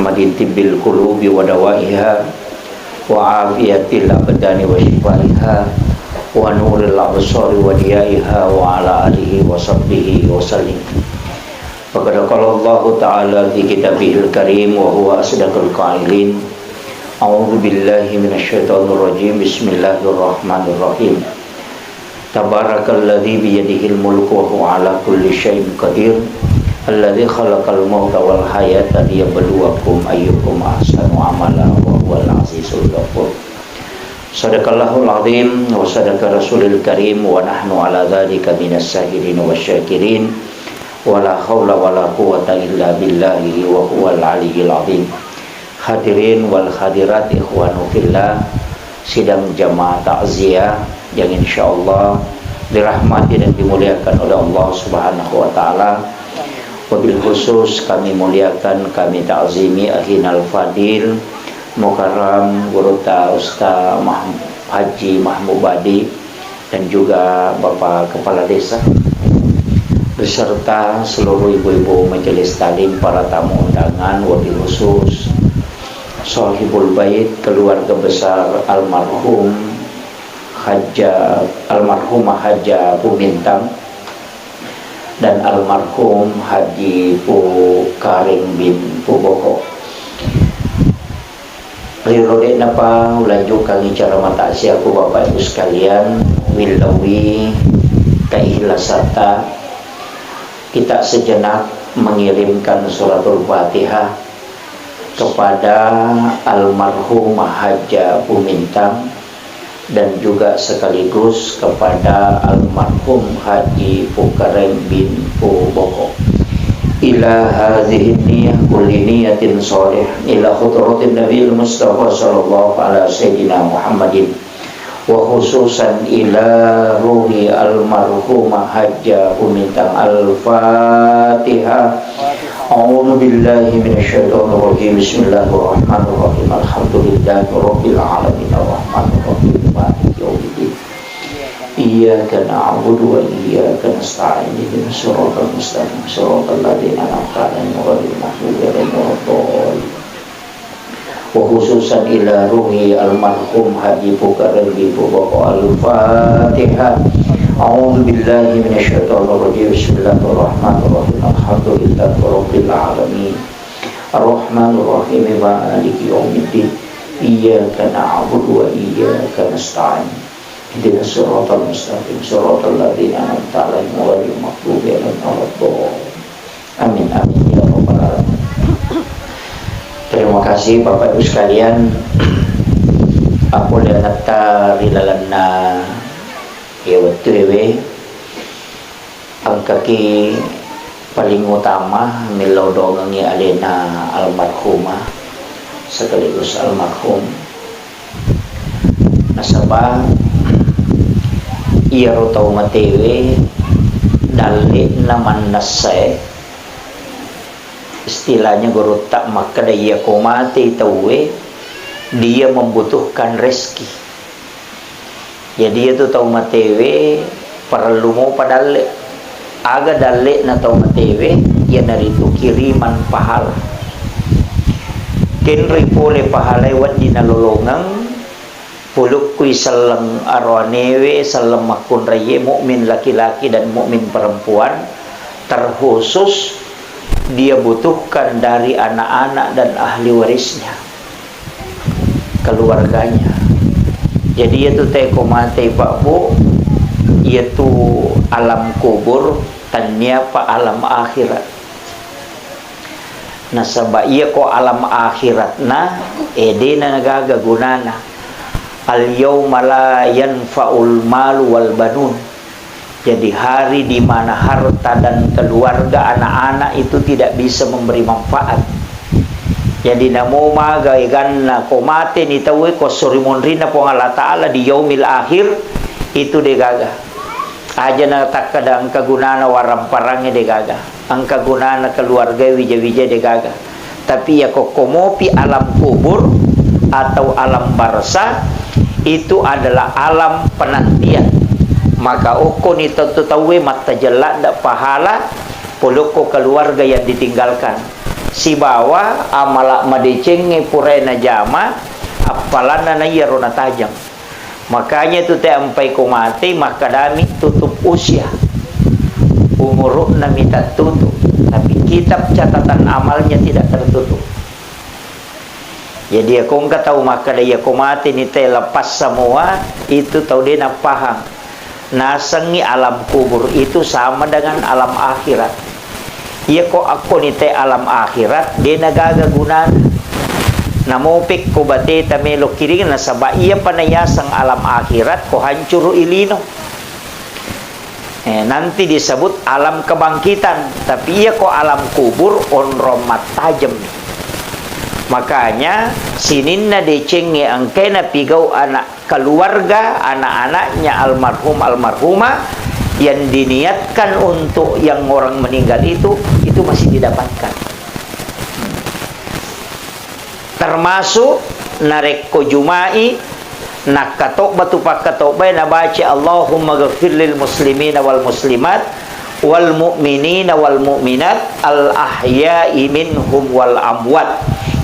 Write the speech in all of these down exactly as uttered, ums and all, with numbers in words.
محمد طب القلوب ودوائها وعافية الأبدان وشفائها ونور الأبصار وضيائها وعلى آله وصحبه وسلم. فقد قال الله تعالى في كتابه الكريم وهو أصدق القائلين: أعوذ بالله من الشيطان الرجيم. بسم الله الرحمن الرحيم. تبارك الذي بيده الملك وهو على كل شيء قدير. الذي خلق الموت والحياة ليبلوكم أيكم أحسن عملا وهو العزيز الغفور. صدق الله العظيم وصدق رسول الكريم ونحن على ذلك من الشاهدين والشاكرين. ولا حول ولا قوة إلا بالله وهو العلي العظيم. Hadirin wal hadirat, ikhwanu fillah, sidang jamaah takziah yang insyaallah dirahmati dan dimuliakan oleh Allah Subhanahu wa Ta'ala. Wabil khusus kami muliakan, kami takzimi Akhinal Fadil Mukarram Gurutta Ustaz Mah-, Haji Mahmud Badi dan juga Bapak Kepala Desa beserta seluruh ibu-ibu majelis taklim, para tamu undangan, wabil khusus Sohibul Bait, keluarga besar almarhum Haja, almarhumah Haja Pumintang dan almarhum Haji Pu Karing bin Pu Boko. Riro de'napa ulanjukangngi ceramah takziahku, Bapak Ibu sekalian, willauwi keikhlasatta, kita sejenak mengirimkan suratul Fatihah kepada almarhumah Haja Pumintang dan juga sekaligus kepada almarhum Haji Pukareng bin Puboko. Ila hadhihi niyah kulli niyatin shalih ila hadratin Nabil Mustafa sallallahu ala sayyidina Muhammadin wa khususan ila ruhi almarhumah Haja Pumintang. Al-Fatihah. A'udzu billahi minasyaitonir rajim. Bismillahirrahmanirrahim. Alhamdulillahi rabbil alamin. Arrahmanir rahim. Maliki yaumiddin. Iyyaka na'budu wa iyyaka nasta'in. Ihdinas siratal mustaqim. Siratal ladzina an'amta 'alaihim ghairil maghdubi 'alaihim waladdallin. Wa khususan ila ruhi almarhum Haji Pukareng bin Puboko. Al-Fatihah. A'udzu billahi minasyaitonir rajim. Bismillahirrahmanirrahim. Alhamdulillahi rabbil alamin. Arrahmanirrahim. Maliki yaumiddin. Iyyaka na'budu wa iyyaka nasta'in. Ihdinas siratal mustaqim. Siratal ladzina an'amta 'alaihim ghairil maghdubi 'alaihim waladdallin. Amin, amin, ya rabbal alamin. Terima kasih, Bapak Ibu sekalian. Apole anetta ri lalenna, ya, wettuewe, engkaki paling utama millau dongengngi alena almarhumah sekaligus almarhum. Nasaba iyaro tau matewe dalle'na mannessae, istilahnya gurutta makkeda, iya ko matei tauwe, dia membutuhkan rezeki. Jadi, iyatu tau matewe parellu mopa dalle. Aga dalle'na tau matewe? Iyanaritu kiriman pahala. Kenroi pole pahalae wedding nalolongeng, pulukkui selleng aroanewe, selleng makkunraie, mukmin laki-laki dan mukmin perempuan, terkhusus dia butuhkan dari anak-anak dan ahli warisnya, keluarganya. Jadi, iyatu teko matei, Pak, Bu, iyatu alam kubur tenniapa alam akhirat. Nasaba iyako alam akhiratna, eh, dena gaga gunana. Al yauma la yanfa'ul malu wal banun. Jadi, hari di mana harta dan keluarga, anak-anak itu tidak bisa memberi manfaat. Jadi, namo maga eganna ko mateni tauwe, ko esso ri munrinna Puang Allah Ta'ala di yaumil akhir, itu degaga. Aja na takkeda engka gunana waramparangnge, degaga. Engka gunana keluarga wija-wija, degaga. Tapi iya kokko mopi alam kubur atau alam barzah, itu adalah alam penantian. Maka okkoni tentu tauwe mattajella nda pahala polokko keluarga yang ditinggalkan. Sibawa amala madecengnge purae najama, appalanna na iyaro natajeng. Makanya tu te ampai ko mate, makkedami tutup usia. Umuru'na mi tattutup, tapi kitab catatan amalnya tidak tertutup. Jadi, iya ko engka tau makkeda, iya ko mate ni te lepas semua, itu tau de napahang. Nasengngi alam kubur itu sama dengan alam akhirat. Iya ko akko ni te alam akhirat, de nagaga gunana. Namopek ko bateta melo kiring, nasaba iya pa nayaseng alam akhirat ko hancuru ilino. Eh, nanti disebut alam kebangkitan, tapi iya ko alam kubur onrong mattajemmi. Makanya sininna decengnge engkae napigau anak keluarga, anak-anaknya almarhum almarhumah yang diniatkan untuk yang orang meninggal itu, itu masih didapatkan. Termasuk narekko Juma'i, nakkatobba tu pakkatobbae nabaca, "Allahumma ghafir lil muslimina wal muslimat, wal mu'minina wal mu'minat, al ahya'i minhum wal amwat."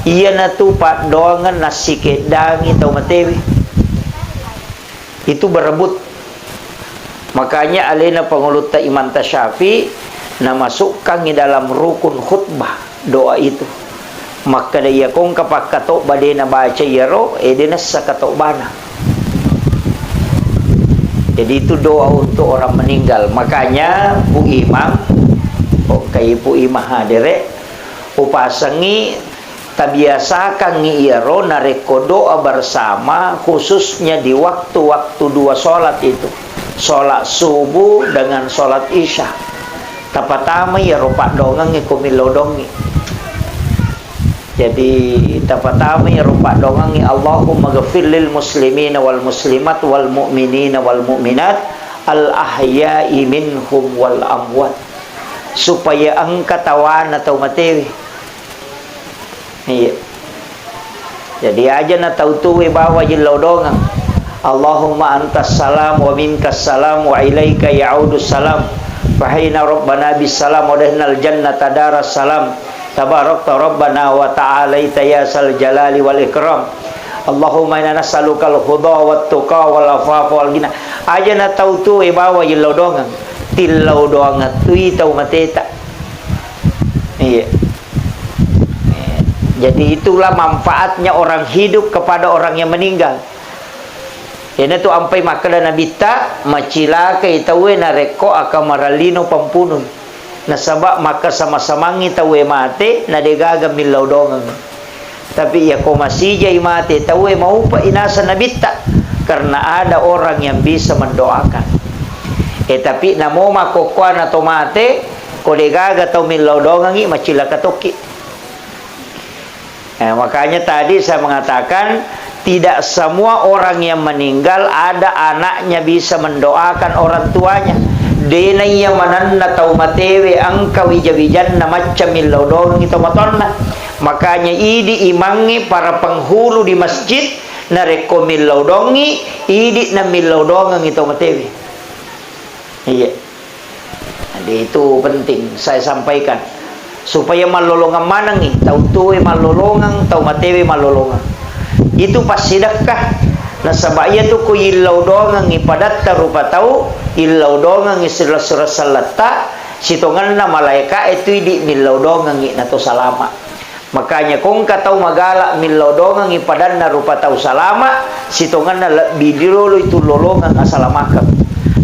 Iyanatu paddoangeng nassikeddangi tau matewe. Itu berebut. Makanya alena Pangulutta Imam Tasyafi namasukkangi dalam rukun khutbah doa itu. Makkeda, iya ko engka pakkatobba de nabaca iyaro, eh, de nessa katobbana. Jadi itu doa untuk orang meninggal. Makanya Bu Imam, oh, kai Bu Imam hadere, upasengi Tabiasakangngi iyaro narekko doa bersama, khususnya di waktu-waktu dua sholat itu, sholat subuh dengan sholat isya. Tapatama iyaro paddoangengnge ko millau dongi. Jadi, tapatama iyaro paddoangengnge, "Allahumma ghafir lil muslimina wal muslimat wal mu'minina wal mu'minat al ahya'i minhum wal amwat." Supaya engka tawana tau matewe. Iya. Jadi, aja na tau tuwe bawa jillau dongeng. Allahumma antas salam wa minkas salam wa ilaika ya'udus salam. Fahayna rabbana bis salam wa dahnal jannata daras salam. Tabarakta rabbana wa ta'alaita ya sal jalali wal ikram. Allahumma inna nas'alukal huda wat tuqa wal afafa wal ghina. Aja na tau tuwe bawa jillau dongeng. Tillau doang tui tau mateta. Iya. Jadi itulah manfaatnya orang hidup kepada orang yang meninggal. Iyanatu ampai makkeda Nabitta, macilakai tauwe narekko akamarallino pampunui. Nasaba makkasama-samangngi tauwe mate, na degaga millau dongeng. Tapi iya ko masijai mate tauwe, maupe'i naseng Nabitta, karena ada orang yang bisa mendoakan. Eh, tapi namo makkokkoana to mate, ko degaga tau millau dongengi, macilaka tokki. Eh, makanya tadi saya mengatakan, tidak semua orang yang meninggal ada anaknya bisa mendoakan orang tuanya. Dena iya manenna tau matewe engka wija-wijanna macca millau dongengi to matonna. Makanya idi imangnge para penghulu di masjid, narekko millau dongi, idi na millau dongengi to matewe. Iya. Jadi itu penting saya sampaikan. Supaya mallolongeng manengngi, tau tuwe mallolongeng, tau matewe mallolongeng. Itu passidekka. Nasaba iyatu ko yillau dongengngi padatta rupa tau, yillau dongengngi sila-, sura selletta, sitongenna malaeka'e tu idi millau dongengngi nato salama. Makanya ko engka tau magala millau dongengngi padanna rupa tau salama, sitongenna lebbi loloi tu lolongeng asalamakeng.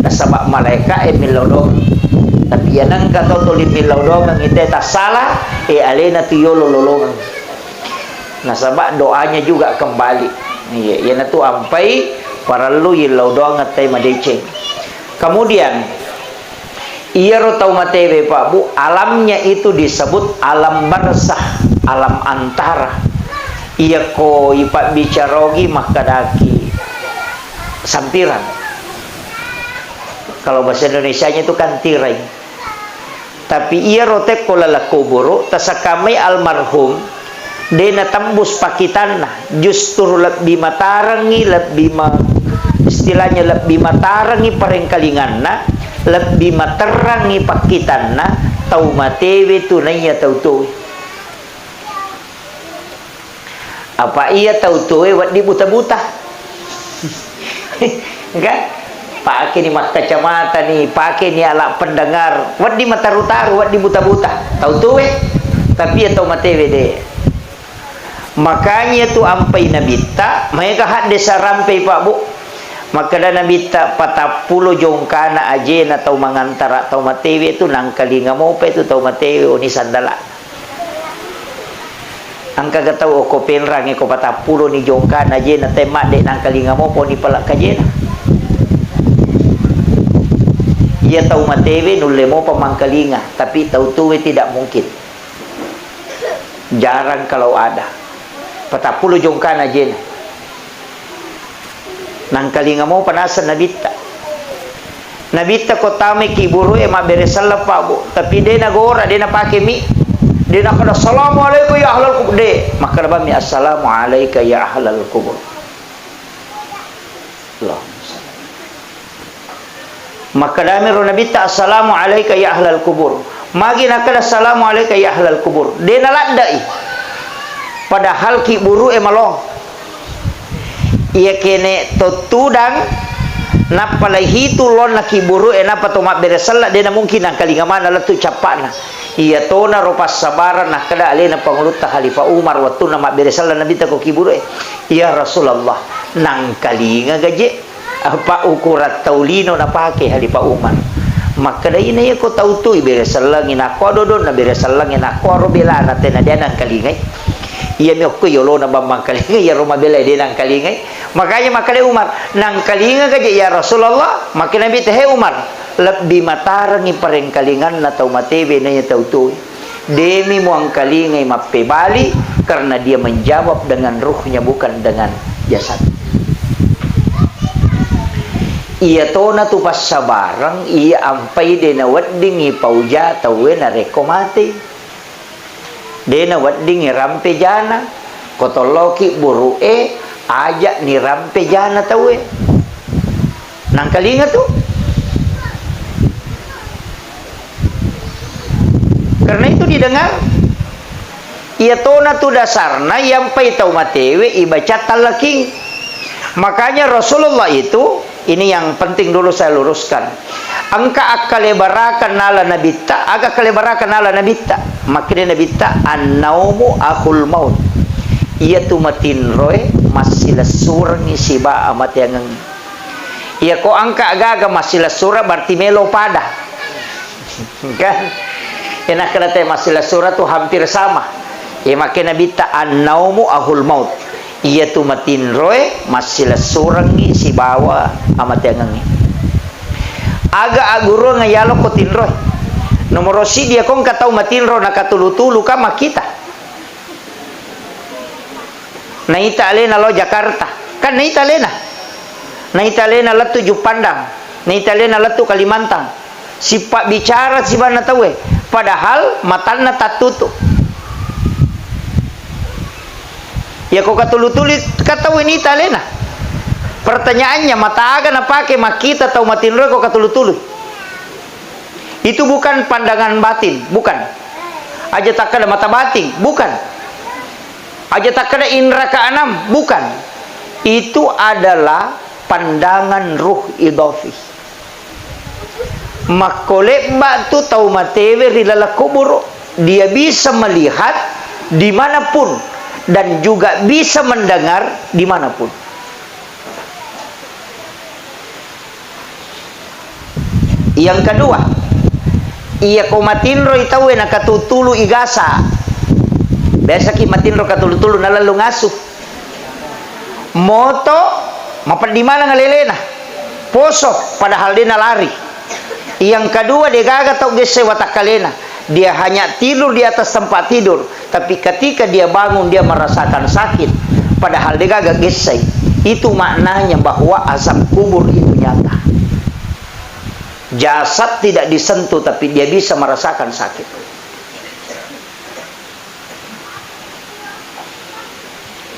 Nasaba malaeka'e millau dongeng. Tapi iya nengka tau tuli millau dongengngi te tassala, eh, alena tu yolo lolongeng. Nasaba doanya juga kembali. Iya, iyanatu ampai parellu yillau dongeng te madeceng. Kemudian, iyaro tau matewe, Pak Bu, alamnya itu disebut alam barzah, alam antara. Iyako ipabbicara ogi makkedaki sampiran. Kalau bahasa Indonesianya itu kan tirai. Tapi iyaro tekko laleng kuburu, tasakkamai almarhum, de natembus pakkitanna, justru lebbi matarengngi, lebbi ma-, istilahnya lebbi matarengngi parengkalinganna, lebbi materrangngi pakkitanna tau matewe tu naiya tau tuwe. Apa iya tau tuwe wedding buta-buta? Kan? Pakeni makkacamata ni, pakeni alat pendengar, wedding mataru-taru, wedding buta-buta. Tau tuwe. Tapi iya tau matewe de. Makanya tu ampai Nabitta, maega hadde sarampei, Pak, Bu. Makkeda Nabitta, patappulo jongkana ajena tau mangantara tau matewe tu, nangkalinga mopa itu tau matewe oni sandala. Engkaga tau okko Penrang e ko patappulo ni jongkana ajena, temmadde nangkalinga mopa ni pala kajena. Iya tau matewe nulle mopa mangkalinga, tapi tau tuwe tidak mungkin. Jarang kalau ada. Patappulo jongkana ajena. Nangkalinga mopa naseng Nabitta. Nabitta ko tamai kiburu e mabbere selleng, Pak, Bu. Tapi de nagora, de napake mi. De nakkeda, "Assalamualaikum ya ahlal kubur." De. Makkeda bammi, "Assalamualaika ya ahlal kubur." Allahumma shalli. Makkedami ro Nabitta, "Assalamu alaika ya ahlal kubur." Magi nakkeda, "Assalamu alaika ya ahlal kubur"? De naladde'i. Padahal kiburu e malong. Iya kene to tudang, nappa laihitu lonna kiburu e, nappa to mabbere selleng, de namungkin nangkalinga maneng lettu cappa'na. Iya tona ro passabareng nakkeda alena Pangulutta Khalifah Umar wettunna mabbere selleng Nabitta ko kiburu e, "Ya Rasulullah, nangkalinga gaje?" Apa ukurang tau lino napake Khalifah Umar. Makkeda, "Ina iya ko tau tui bere sellengi, nakko dodonna bere sellengi, nakko aro belana tena de nangkalingai. Iyami okko yolona bang mangkalingai, iyaro mabela de nangkalingai." Makanya makkeda Umar, "Nangkalinga gaje ya Rasulullah?" Makkeda Nabi, "He Umar, lebbi matarengi parengkalinganna tau matewe naiya tau tui." Demi muangkalingai mappebali, karena dia menjawab dengan ruhnya, bukan dengan jasad. Iya tona tu passabareng, iya ampai de naweddingi pauja tauwe narekko mate. De naweddingi rampe jana, ko tolloki buru'e, aja ni rampe jana tauwe. Nangkalinga tu. Karena itu didengar, iya tona tu dasarna, iyampai tau matewe ibaca tallaking. Makanya Rasulullah itu, ini yang penting dulu saya luruskan. Engka akkalebarakeng nala Nabitta, aga akkalebarakeng nala Nabitta. Makkeda Nabitta, "Annaumu akhul maut." Iya tu matinroe massilessurengngi siba amateangeng. Iya ko engka gaga massilessureng berarti melo pada. Kan? Enak kena te massilessureng tu hampir sama. Iya makkeda Nabitta, "Annaumu akhul maut." Iya tu matinroe massilessurengngi sibawa amateangengngi. Aga agguruang yalo ko tinroe. Nomoro siddi, iya ko engka tau matinro nakatulu-tulu ka makkita. Naita alena lao Jakarta. Kan naita alena. Naita alena lettu Juppandang. Naita alena lettu Kalimantan. Sipabbicara sibanna tauwe. Padahal matanna tattutu. Iya ko katulu-tulu ka tauwe naita alena. Pertanyaannya, mata aga napake makkita tau matinroe ko katulu-tulu? Itu bukan pandangan batin, bukan. Aja takkeda mata batin, bukan. Aja takkeda indra keenam, bukan. Itu adalah pandangan ruh idafi. Makkolebba tu tau matewe ri laleng kuburu, dia bisa melihat dimanapun dan juga bisa mendengar dimanapun. Yang kedua, iya ko matinroi tauwe nakatutulu igasa. Biasaki matinro katulu-tulu nalellung asu. Moto, mapeddi maneng alelena. Poso, padahal de nalari. Yang kedua, degaga tau gesse watakkalena. Dia hanya tidur di atas tempat tidur, tapi ketika dia bangun, dia merasakan sakit, padahal degaga gessai. Itu maknanya bahwa azab kubur itu nyata. Jasad tidak disentuh, tapi dia bisa merasakan sakit.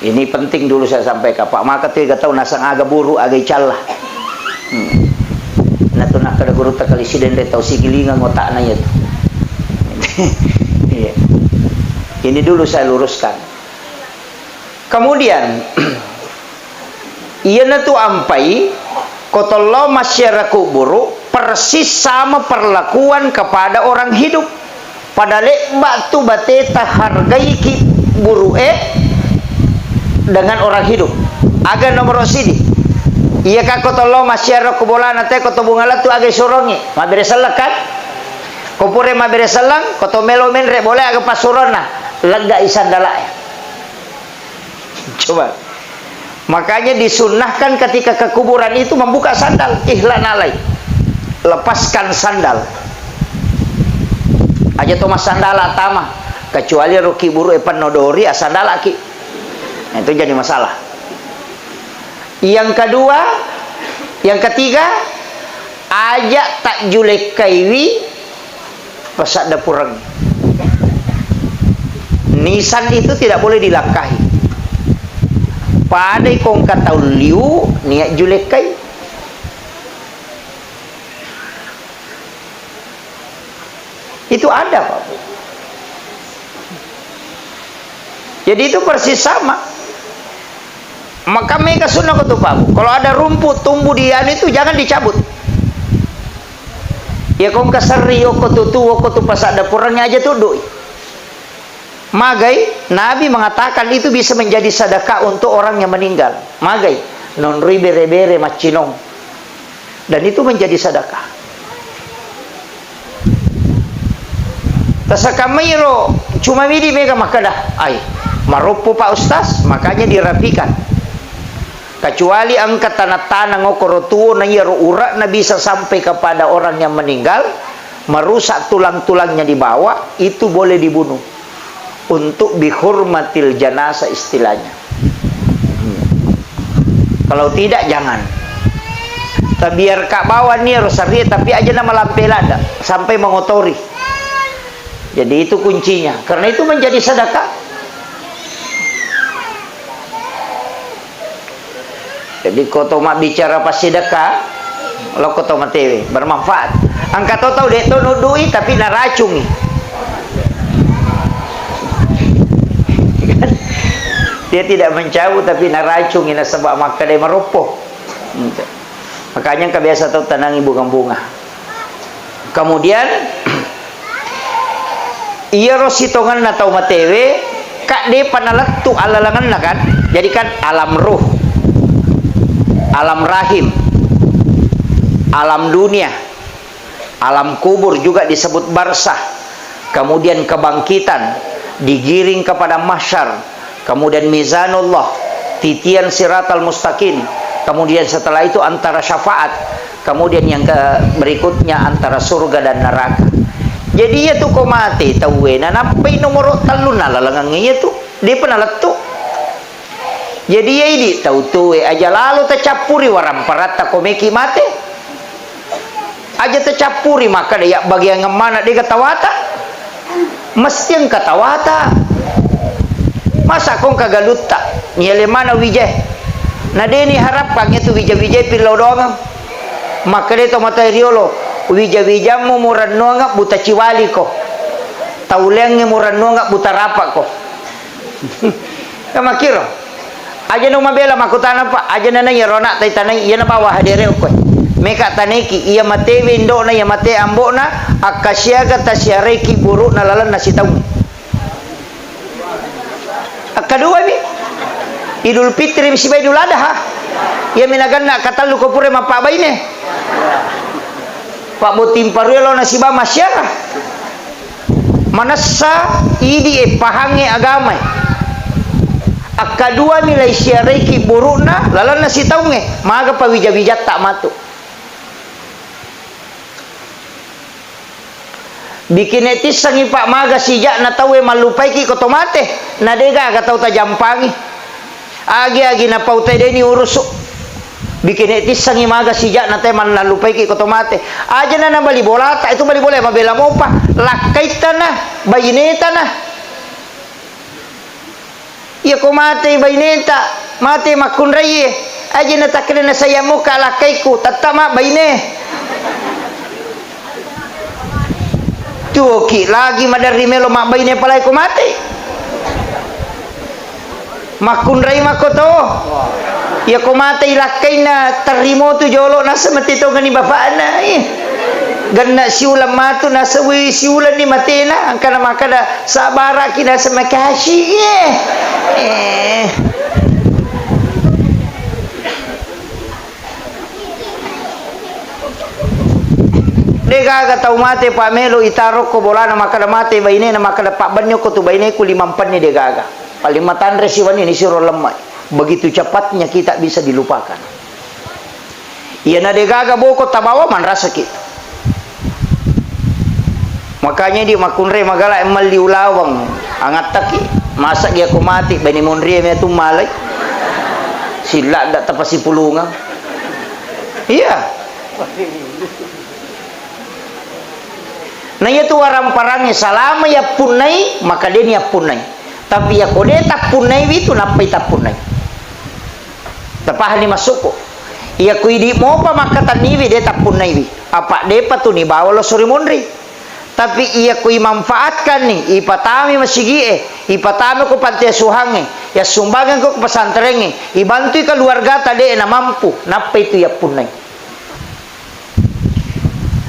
Ini penting dulu saya sampaikan, Pak. Maka tu ega tau nasang aga buru, aga icalla. Hmm. Natu nakkeda gurutta kali sidenre tau sigilingang otakna iya tu. Iya. Ini dulu saya luruskan. Kemudian, iyanatu ampai, ko tollo massiara kuburu, persis sama perlakuan kepada orang hidup. Pada lebba tu bateta hargai ki buru'e dengan orang hidup. Aga nomoro sidi. Iya ka ko tollo massiara ko bolana te ko to bunga lettu aga surongi. Mabbere selleng kan? Ko pura mabbere selleng, ko to melo menre bola aga pasuronna. Leggai sandala'e. Coba. Makanya disunnahkan ketika ke kuburan itu membuka sandal, ikhla nalai. Lepaskan sandal. Aja to massandala tama, kecuali ro ki buru e penno dori, asandalaki. Nah, itu jadi masalah. Yang kedua, yang ketiga, aja tak julekkaiwi pasadda pureng. Nisan itu tidak boleh dilangkahi. Padai kongka tau liu, niat julekkai. Itu ada, Pak Bu. Jadi itu persis sama. Maka mega sunnah ko tu, Pak Bu. Kalau ada rumput tumbuh di anu itu, jangan dicabut. Ya, kongka serri, yoko tu, tu, woko tu, pasadda purengnya aja tuddui. Magai, Nabi mengatakan itu bisa menjadi sedekah untuk orang yang meninggal. Magai, nonroi bere-bere maccinong. Dan itu menjadi sedekah. Tasakamairo cuma midi mega makkeda, "Ai, maroppo Pak Ustaz," makanya dirapikan. Kecuali engka tanah-tanah ngokoro tuo na iyaro ure'na bisa sampai kepada orang yang meninggal, merusak tulang-tulangnya di bawah, itu boleh dibunuh. Untuk bihurmatil janazah istilahnya. Hmm. Kalau tidak, jangan. Tabiarka bawang iyaro sarrie, tapi aja na malampe ladda sampai mengotori. Jadi itu kuncinya. Karena itu menjadi sedekah. Jadi, ko to mabbicara passidekka, lokko to matewe, bermanfaat. Engka to tau de' to nuddui, tapi naracungi. Dia tidak mencabut, tapi naracungi, nasaba makkedai maroppo. Makanya engka biasa tau tanangi bunga-bunga. Kemudian, iyaro sitongenna tau matewe, ka de'pa nalettu allalengenna kan? Jadi kan alam ruh, alam rahim, alam dunia, alam kubur juga disebut barzah. Kemudian kebangkitan, digiring kepada mahsyar, kemudian mizanullah, titian siratal mustaqim, kemudian setelah itu antara syafaat, kemudian yang ke berikutnya antara surga dan neraka. Jadi, iya tu ko mate tauwe, nanappai nomoro tellu nalalengang iya tu, de'pa nalettu. Jadi, iya idi tau tuwe aja lalo tacappuri waramparatta ko meki mate. Aja tacappuri makkeda, iya bagiangeng mana de'ga tawata. Mesti engka tawata. Masa ko engka galutta, niale mana wijae. Na de'ni harappang itu wija-wijae pillau doangeng. Makkeda to mata riolo, wija-wijammu murennuangeng buta ciwaliko. Tauleangngi murennuangeng buta rapako. Kan makkiro. Aja na mabela makkutana, Pak. Aja na naiya ro ana'ta itanai, iyana bawa hadere okkoe. Meka tanaiki, iya matewe indo'na, iya mate ambo'na, akkasiaga tasiaraiki buru'na lalenna sitaung. Akkadua mi, Idul Fitri sibawa Idul Adha. Iya mi naganna akkatellu ko pura mappabbaine. Pabbotting parue lao nasiba massiara. Manessa idi e pahangnge agamae. Akkaduami laisiaraiki buru'na lalenna sitaungnge, maga pawija-wijatta matu. Bikine tissengngi, Pak, maga sija'na tauwe mallupaiki ko to mate, na de'gaga tau tajampangi. Agi-agi napau tedeni urusu. Bikine tissengngi maga sija'na te mannallupaiki ko to mate. Aja na nabali bolata, itu bali bola mabela mopa. Lakkaittana, bainetana. Iya ko matei baineta, mate makkunraie. Aja na takkeda na sayang moka lakkaiku, tetta mabbaine. Tuoki lagi maderri melo mabbaine palai ko matei. Makkunrai makkoto. Iyako mate ilakkainna tarrimo tu jolo, nasa mate tongani bapakna. Ih. Genna siulang matu, nasa wi siulang ni matena, angkana makkada sabaraki, nasa makasi. Eh. Eh. Degaga tau mate pa melo itaro ko bolana, makkada mate bainena, makkada pabbenni ko tu baineku limampenni, degaga. Paling matanre siwenni nisiro lemmai. Begitu cepatnya kita bisa dilupakan. Iyana degaga boko tabawa manrasaki. Makanya di makkunrai magala melli ulaweng angattaki. Masa dia ko mati bani monrie me tu malai. Silla da tapasipulungang. Iya. Na iya tu warang-parangnge salama yappunnai, maka de ni yappunnai. Tapi iyako de tappunnaiwi tu nappai tappunnai. Tapahani maksudku? Iyako idi mopa makkatenniwi de tappunnaiwi. Apa depa tu nibawa loso ri monri. Tapi iyako imanfaatkanni, ipatami masigi'e, ipatami ko panti asuhangnge, yassumbangeng ko pesantrengnge, ibantui keluargata de na mampu, nappai tu yappunnai.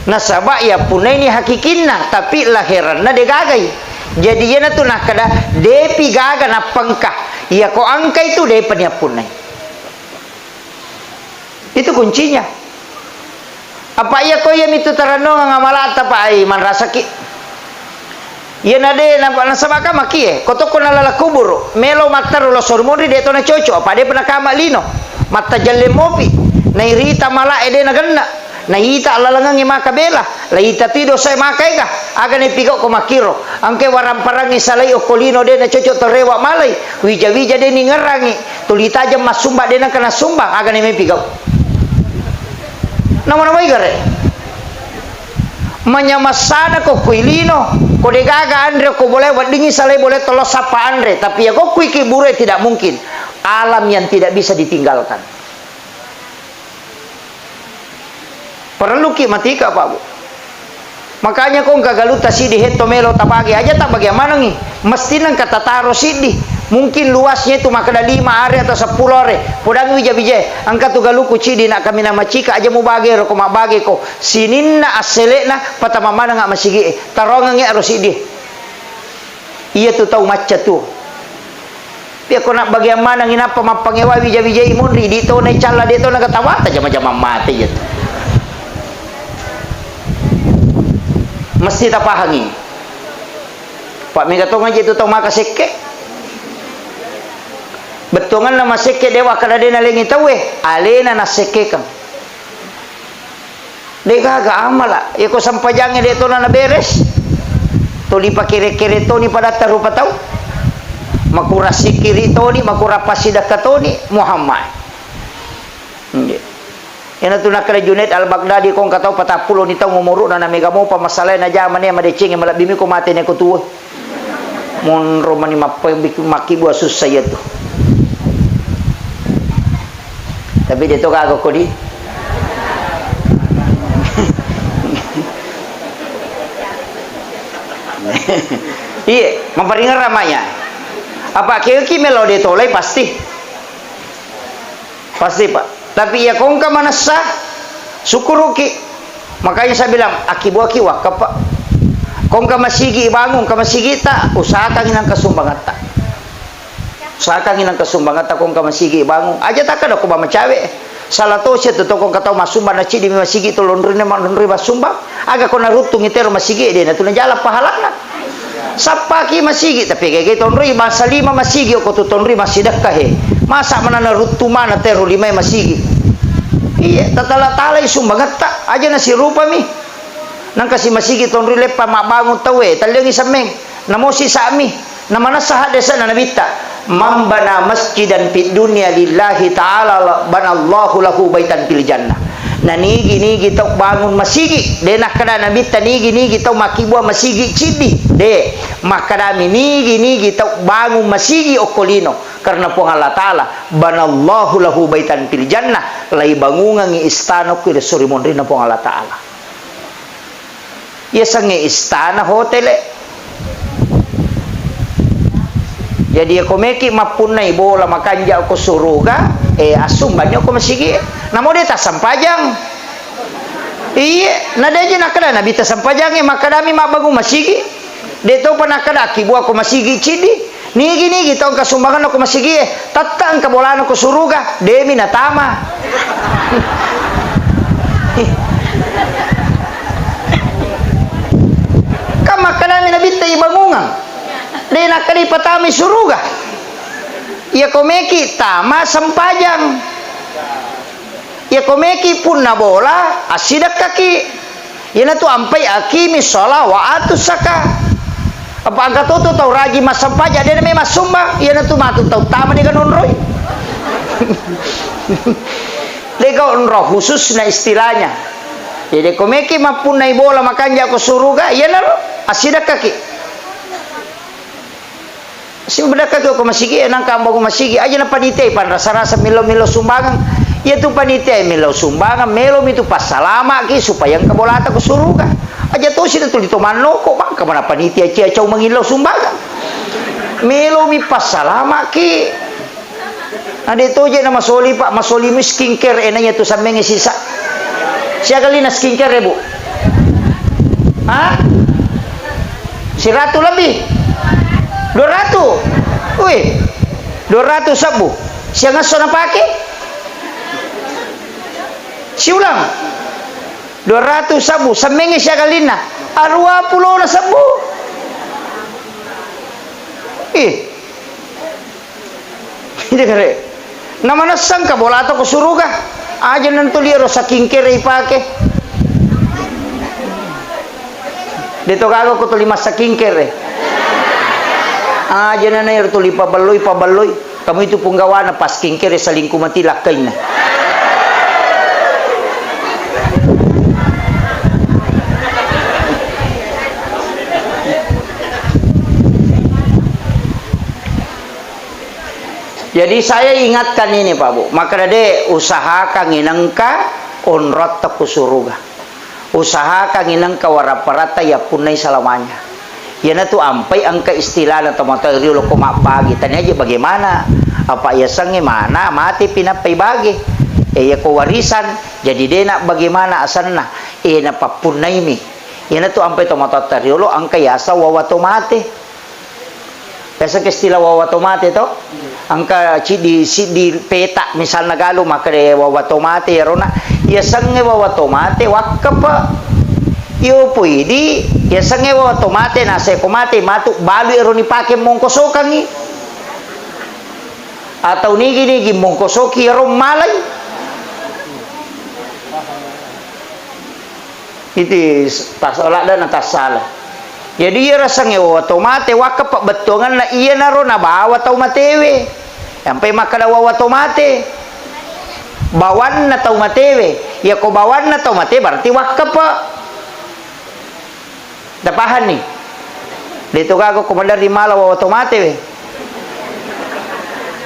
Nasaba yappunnaini hakikinna, tapi laheranna degagai. Jadi iyanatu nakkeda, depi gaga nappengka. Iyako engkai tu depa niyappunnai. Itu kuncinya. Apa iyako iyamitu tarennungeng amala'ta, Pak, ai manrasaki. Iyana de na-, nasaba ka makie, ko tokko nalala kuburu, melo mattaro loso ri monri de to nacoco, apa depa nakama lino. Mattajelle mopi. Nairita mala'e de nagenna. Naita lalangengnge maka bela. Laita ti dosae maka ega. Aga nepigau ko makkiro. Angke warang-parangnge salai okko lino de nacoco torewa malai. Wija-wija de ningerangi. Tuli tajeng massumba de nengka nassumbang. Aga nemepigau. Nama-namai gare. Manyamassana ko kui lino, ko degaga anre ko bole weddingi salai bole tolo sappa anre, tapi ya ko kui kiburu tidak mungkin. Alam yang tidak bisa ditinggalkan. Perlu ki matika, Pak Bu. Makanya ko engka galutta siddi hetto melo tabagi aja tak bagian manengi. Mesti nengka tataro siddi. Mungkin luasnya itu makkeda lima are atau seppulo are. Podang wija-wijae. Engka tu galuku cidi nak kami nama cika aja mubage ro ko mabage ko. Sininna assele'na patama maneng massigi'e. Tarongengngi aro siddi. Iya tu tau macca tu. Pia ko nak bagian maneng inappa mappangewa wija-wijai monri di tona icalla de tona katawata jama-jama mate iya tu. Mesti tapahangi. Pak mega tong aja tu tau maka sekke. Bettuanganna masekke dewa kada de nalengi tauwe, alena nassekkekeng. Degaga amala, iyako sampajangnge de tona naberes. Toli pakere-kere toni padatta rupa tau. Makura sikiri toni, makura pasidakka toni, Muhammad. Nggih. Iyana tu nakkeda Junaid Al-Baghdadi, ko engka tau patappulo ni taung umuru'na, na mega mopa masalae najama ne madecengi, malebbi mi ko mate ne ko tuwo. Monro mani mappa-, makkibua sussa iya tu. Tapi de to gaga ko di. Iye, maparingerang maya. Apa keki melo de tolai pasti. Pasti, Pak. Tapi iya ko engka manessa, sukkuruki. Makanya saya bilang, akibuaki wakaf, Pak. Ko engka masigi bangun, engka masigi ta, usahakan nangka sumbangatta. Usahakan nangka sumbangatta ko engka masigi bangun. Aja takkeda ko ba macawe. Salah tosi tu to ko engka tau massumbang na cidi mi masigi to lonrine ma-, lonri massumbang. Aga ko naruttungi tero masigi de na tu najala pahalana. Sappaki masigi, tapi gege tonroi bangsa lima masigi, okko tu tonroi massidekka he. Masa manana ruttu mana tero limae masigi? Iya, tatala-talai sumbangetta, aja nasirupami. Nangka si masigi tonroi leppa mabbangun tauwe, talliangi semmeng, namosi sa'mi, namanessa haddese'na nabitta. Man bana masjidan fid dunya lillahi ta'ala banallahu lahu baitan fil jannah. Na nigi-nigi tau bangun masigi, de nakkeda nabitta nigi-nigi tau makkibua masigi ciddi, de. Makkedami nigi-nigi tau bangun masigi okko lino karena Puang Allah Ta'ala, banallahu lahu baitan fil jannah, laibangungengngi istana okko ri esso ri monrinna Puang Allah Ta'ala. Yasengnge istana hotele. Jadi, iyako meki mappunnai bola makanja ko suruga, eh, assumbangni ko masigi. Namo de tassempajang. Iye, na de je nakkeda Nabi tassempajangnge, makkedami mabbangung masigi. De topa nakkeda akkibuang ko masigi ciddi. Nigi-nigi tau engka sumbanganna ko masigi e, tette engka bolana ko suruga, demi natama. Kan makkedami Nabitta ibangungang. De nakkeda ipatamai suruga. Iyako meki tama sempajang. Iyako meki punna bola, assidekkaki. Iyanatu ampai aqimi sholah wa atu zaka. Apa engka to tu tau rajin massempajang, de name massumbang, iyanatu matu tau tama de ganonroi. De ga onro khususna istilahnya. Jadi ko meki mappunnai bola makanja ko suruga, iyanaro assidekkaki. Sibedakkaki ko masigi e, nangka ambangung masigi, aja na panitia panrasa-rasa millau-millau sumbangan. Iyatu panitia millau sumbangan, melomi tu passalamaki supaya engka bolata ko suruga. Aja tosi na tuli to mannoko, mangka mana panitia cia cau mangillau sumbangan. Melomi passalamaki. Na de toje na masoli, Pak, masoli mi skincare e, naiya tu sammengnge sisa. Siaga lina skincare, Bu? Ha? Siratu lebih? Dua ratu? Wih, dua ratu sabbu. Siangesso napake? Siulang. Dua ratu sabbu. Sammengnge siaga lina? Arua pulona sabbu. Ih. Iya, kare. Na manessa engka bolata ko suruga. Aja na tuli ero skincare ipake. De to gaga ko tuli massakincare. Aja na ero tuli pabelloi, pabelloi. Kamu itu punggawana pas skincare selingkuh mati lakkainna. Jadi saya ingatkan ini, Pak Bu, makkeda de usahakan inengka onrotta ku suruga. Usahakan inengka waraparatta yappunnai selamanya. Iyanatu ampai engka istilahna tomatoa riolo ko mabbagi, tania je bagaimana, apa yasengnge mana mate pinappai bage. E, iyako warisan, jadi dena bagaimana asenna, e, napappunnaimi. Iyanatu ampai tomatoatta riolo engka yaseng wawa to mate. Biasa ke istilah wawa to mate to? Engka ciddi, siddi peta misalna galu makkeda wawa to mate iyarona. Yasengnge wawa to mate wakkepe. Iyo poidi, yasengnge wawa to mate naseko mate matu balu ero nipake mongkosokangi. Atau nigi-nigi mongkosoki ero malai. Iti tas-, ladde na tassala. Jadi iya rasengnge wawa to mate, wakkepe bettuangenna iyanaro nabawa tau matewe. Yampai makkeda wawa to mate. Bawanna tau matewe. Iyako bawanna tau mate berarti wakkepe. Tapahanni? De to gaga ko maderri mala wawa to mate we.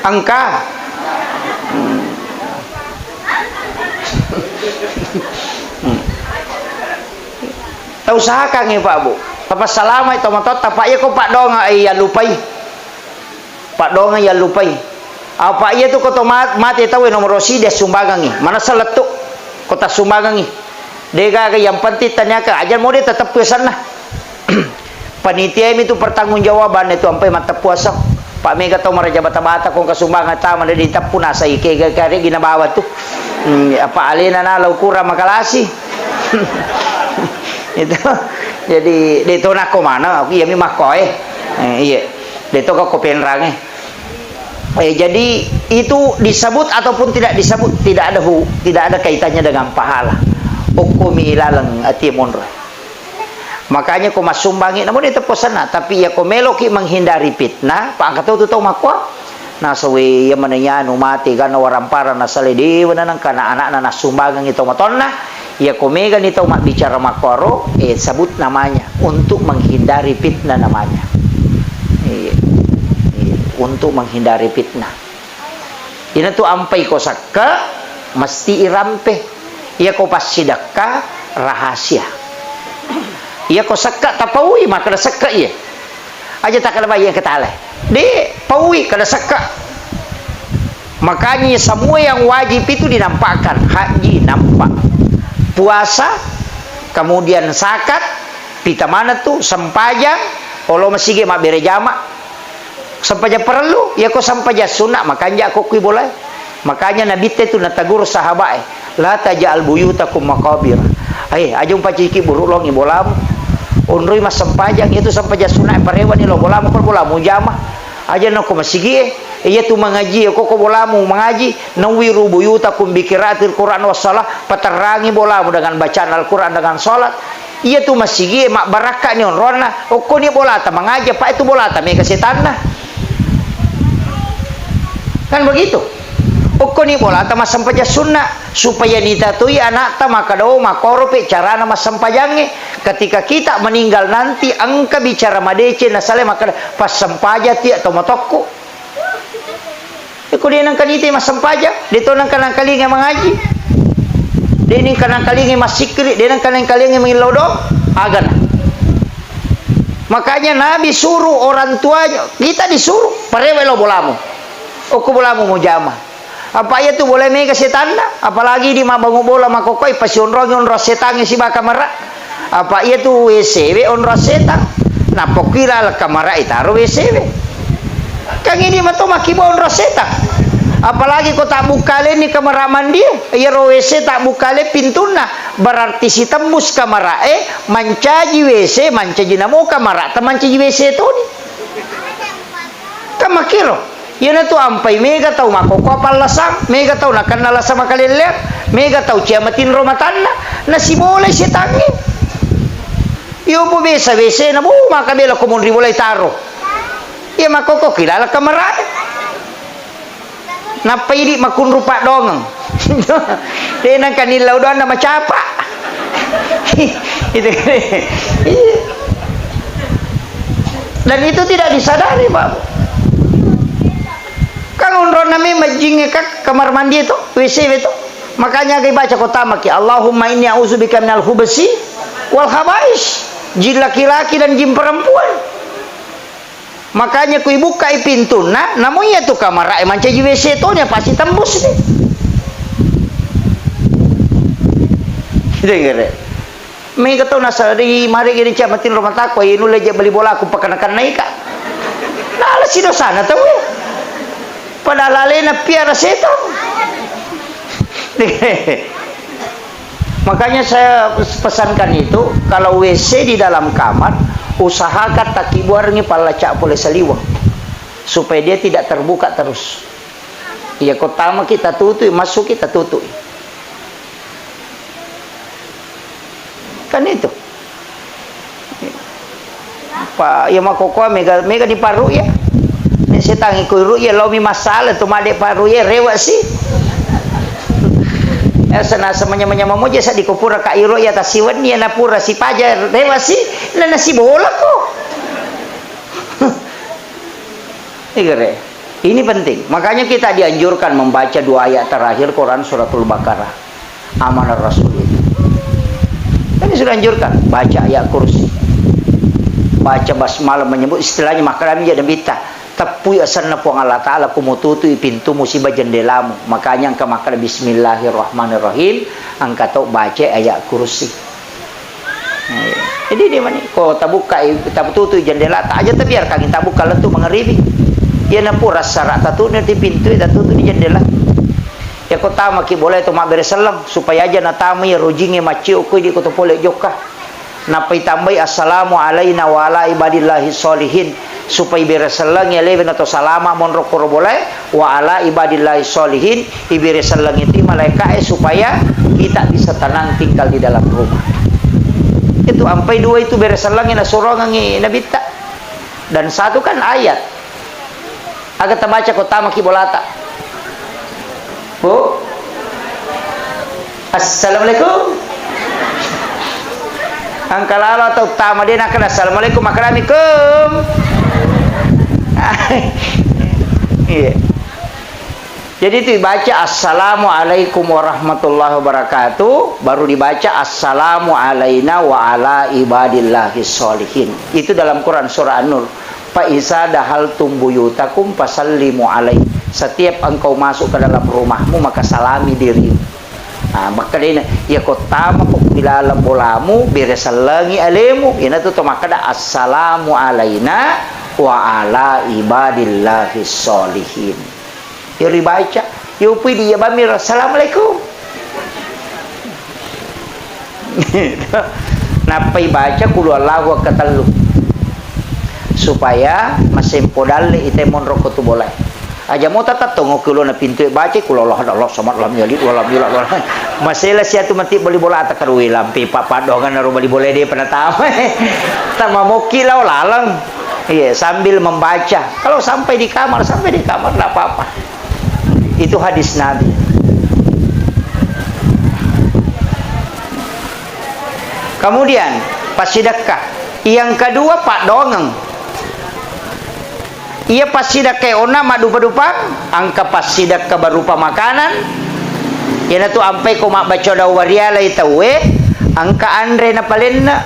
Engka. Hmm. Hmm. Tausahakangngi, Pak, Bu. Tapassalamai tomatoatta, Pak, iya ko paddoangeng, eh, iyallupai. Paddoangeng iyallupai. Apa iya tu ko to ma-, mate tauwe nomoro siddi assumbangengngi. Manessa lettu ko tassumbangengngi. De gaga, yang penting taniaka aja mode tetep pesanna. Panitiami tu pertanggungjawabanna tu ampai matteppu aseng. Pak mega tau maraja bata-bata ko engka sumbangan tama de diteppu nasai kega karegi nabawa tu. Hmm, apa alena na lau kurang makalasi. Itu. Jadi de to nakko mana, aku iyami makko e. Eh, iya. De to ko penrange. Eh, jadi itu disebut ataupun tidak disebut, tidak ada hu-, tidak ada kaitannya dengan pahala. Okkomi laleng ati monro. Makanya ko massumbangi, namun itu pesanna. Tapi ya ko meloki menghindari fitnah, pa engka tau tu tau makkuwa. Nasawe iya maneng anu mate, ganna warampara nasale dewa nanang kana anakna nassumbangengi tau matonna. Iya ko megani tau mabbicara makkuwaro, eh, sebut namanya untuk menghindari fitnah namanya. Iya. Iya, untuk menghindari fitnah. Inatu ampai ko sekke, mesti irampe. Iya ko passidekka, rahasia. Iya ko sekke tapaui, makkeda sekke iya. Aja takkeda bai iya ketale. De' paui kada sekka. Makanya semua yang wajib itu dinampakkan. Haji nampak. Puasa, kemudian zakat, pita maneng tu, sempajang, olo masigi mabbere jama. Sempajang parellu, iyako sempajang sunna, makanja ko kui bolae. Makanya Nabitte tu nategur sahabae, "La taj'al buyutakum maqabir." Eh, aja umpaciki buru longi bolamu. Onroi massempajang, itu sempajang sunna parewani lo bolamu, ko bolamu jama. Aja nako masigie, iya tu mangaji, ko ko bolamu mangaji, nawwiru buyutakum bi qiraatil Qur'an was shalah, paterrangi bolamu dengan bacaan Al-Qur'an, dengan salat. Iya tu masigie mabbarakkani onronna, okkoni bolata mangaji, apa itu bolata mega setanna. Kan begitu. Okkoni bolata massempajang sunna, supaya nitatoi anakta makkeda, "Oh, makkoro pe carana massempajangnge." Ketika kita meninggal nanti, engka bicara madeceng nasale makkeda, "Passempajang ti to matokku." Iko de nengka nite massempajang, de to nengka nangkalinga mangaji, de nengka nangkalinga massikkiri, de nengka nangkalinga mangillau do, agana. Makanya Nabi suruh orang tuanya, kita disuruh, parewe lo bolamu. Okko bolamu mujama. Apa iya tu bola mega setanna, apalagi di mabbangu bola makkokkoe, pasionrongi onrong setangnge siba kamara. Apa iya tu W C we onrong setang. Nappa ki laleng kamara itaro W C we. Kan ini mato makkibau onrong setang. Apalagi ko tabbukkalenni kamara mandi, iyaro W C tabbukkaleng pintunna, berarti sitembus kamara e, mancaji W C, mancaji namo kamara, ta mancaji W C toni. Kan makkiro. Iyanatu ampai mega tau makkokkoe pallasang, mega tau nakenna lasa makalelleang, mega tau cia matinro matanna, nasibolai setangnge. Iyo po besa W C na, bu, maka bela ko monri bolai taro. Iya makkokkoe ki laleng kamarae. Nappa idi makkunru paddongeng. De nengka nillau doanna macapa. Itu. Iya. Dan itu tidak disadari, Pak. Kan onronna memang jingnge ka kamar mandi itu, W C itu. Makanya gai baca ko tamaki, "Allahumma inni a'udzubika minal khubsi wal khabais." Jin laki-laki dan jin perempuan. Makanya kui bukkai pintunna, namo iya tu kamara e mancaji W C toni, pasti tembus ni. Dengar. Mega tau nasala di mare gini cia matinro mataku, ayo nulle je beli bolaku pakana-kanai ka. Nala si dosana tau e. Padahal alena piara setang. Makanya saya pesankan itu, kalau W C di dalam kamar, usahakan takibuarengi pallaca pole saliweng, supaya dia tidak terbuka terus. Iya, ko tamaki tatutui, massuki tatutui. Kan itu. Pa, iya makkokkoe mega, mega ni paru iya. Nek setangi ko ru iya, laomi masalah tu made paru iya, rewa si. Eh, sana semanya-manya mamoja sa di ko pura ka iro iya tasiwenni iya na pura sipaja rewa si, na nasibola ko. Igere. Ini penting. Makanya kita dianjurkan membaca dua ayat terakhir Quran Suratul Baqarah. Amanah Rasul itu. Kan sudah anjurkan, baca ayat kursi. Baca basmalah, menyebut istilahnya makkadami jadi Nabitta. Teppui asenna Puang Allah Ta'ala, kumututui pintu musibah jendelamu. Makanya engka makkada bismillahirrahmanirrahim, engka to baca ayat kursi. Nah, iya. Jadi dia mani, ko tabukkai, tabututui jendela, tak aja tabiarkan tabukka lettu mangaribi. Iya na pura sara tatuni di pintu, tatutu di jendela. Ya ko tamaki boleh tu mabbere selleng, supaya aja natamai rojingnge macciu ko di ko to pole jokka. Nappai tambai assalamu alaina wa ala ibadillahi sholihin. Supaya ibere selleng alewe na to salama monro koro bolae, wa ala ibadillahi sholihin, ibere selleng itu malaikae supaya kita bisa tenang tinggal di dalam rumah. Itu ampai dua itu bere selleng na sorongangi Nabitta. Dan satu kan ayat. Aga tabaca ko tamaki bolata. Bu? Assalamualaikum. Engka lalo atau tama de nakkeda assalamualaikum, makkedamikum. Iya. Jadi itu dibaca assalamualaikum warahmatullahi wabarakatuh, baru dibaca assalamu alaina wa ala ibadillahi sholihin. Itu dalam Quran surah An-Nur. Fa iza dahaltum buyutakum fasallimu alaihi. Setiap engkau masuk ke dalam rumahmu, maka salami dirimu. Nah, makkedai na, iya ko tama ko di laleng bolamu, bere sellengi alemu. Iyanatu to makkeda, "Assalamu alaina wa ala ibadillahis sholihin." Iya ribaca, iya upui di iya bammi, "Assalamualaikum." Nappai baca qul huwallahu wekka tellu. Supaya masempo dalle ite monro ko tu bolae. Aja mo tatattongo ke ulona pintu e baca qul huwallahu ahad, Allahu samad, lam yalid wa lam yulad wa lam. Masela siatu mati beli bola atakkaruwe lampe papadongan ro beli bola de penatama. Tamamokki lao laleng. Iya, sambil membaca. Kalau sampai di kamar, sampai di kamar, nggak apa-apa. Itu hadis Nabi. Kemudian, passidekka. Yang kedua, paddongeng. Iya passidekka onna maddupa-dupa, engka passidekka berupa makanan. Iyanatu ampai ko mabbaca doa warialai tauwe, engka anre napalenna.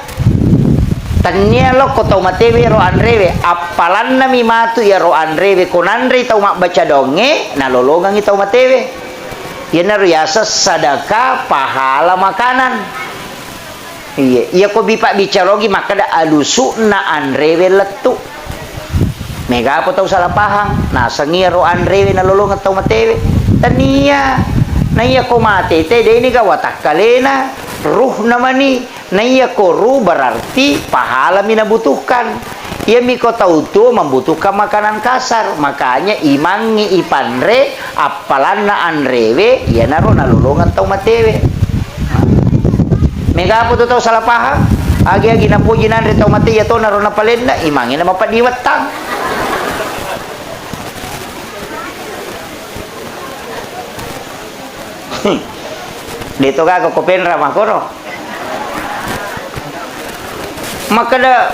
Tennia lokko tau matewe ro anrewe, appalannami matu iyaro anrewe ko nanrei tau mabbaca donge, nalolongengngi tau matewe. Iyanaro yaseng sadaka pahala makanan. Iya, iya ko bi pabbicarogi makkeda alusu'na anrewe lettu. Mega apa tau salah pahang, nasengngi iyaro anrewe nalolongeng tau matewe. Tennia. Na iya ko mate te, deni ga watakkalena, ruhna mani. Naiya ko ru berarti pahalami nabutuhkan. Iyami ko tau tuo membutuhkan makanan kasar, makanya imangngi ipanre appalanna anrewe, iyanaro nalolongeng tau matewe. Mega apa tu tau salah paham? Agi-agi napoji nanre tau mate, iyatonaro napalenna, imangngi namapaddiwettang. Hmm. De to gaga ko penra makkoro. Makkeda,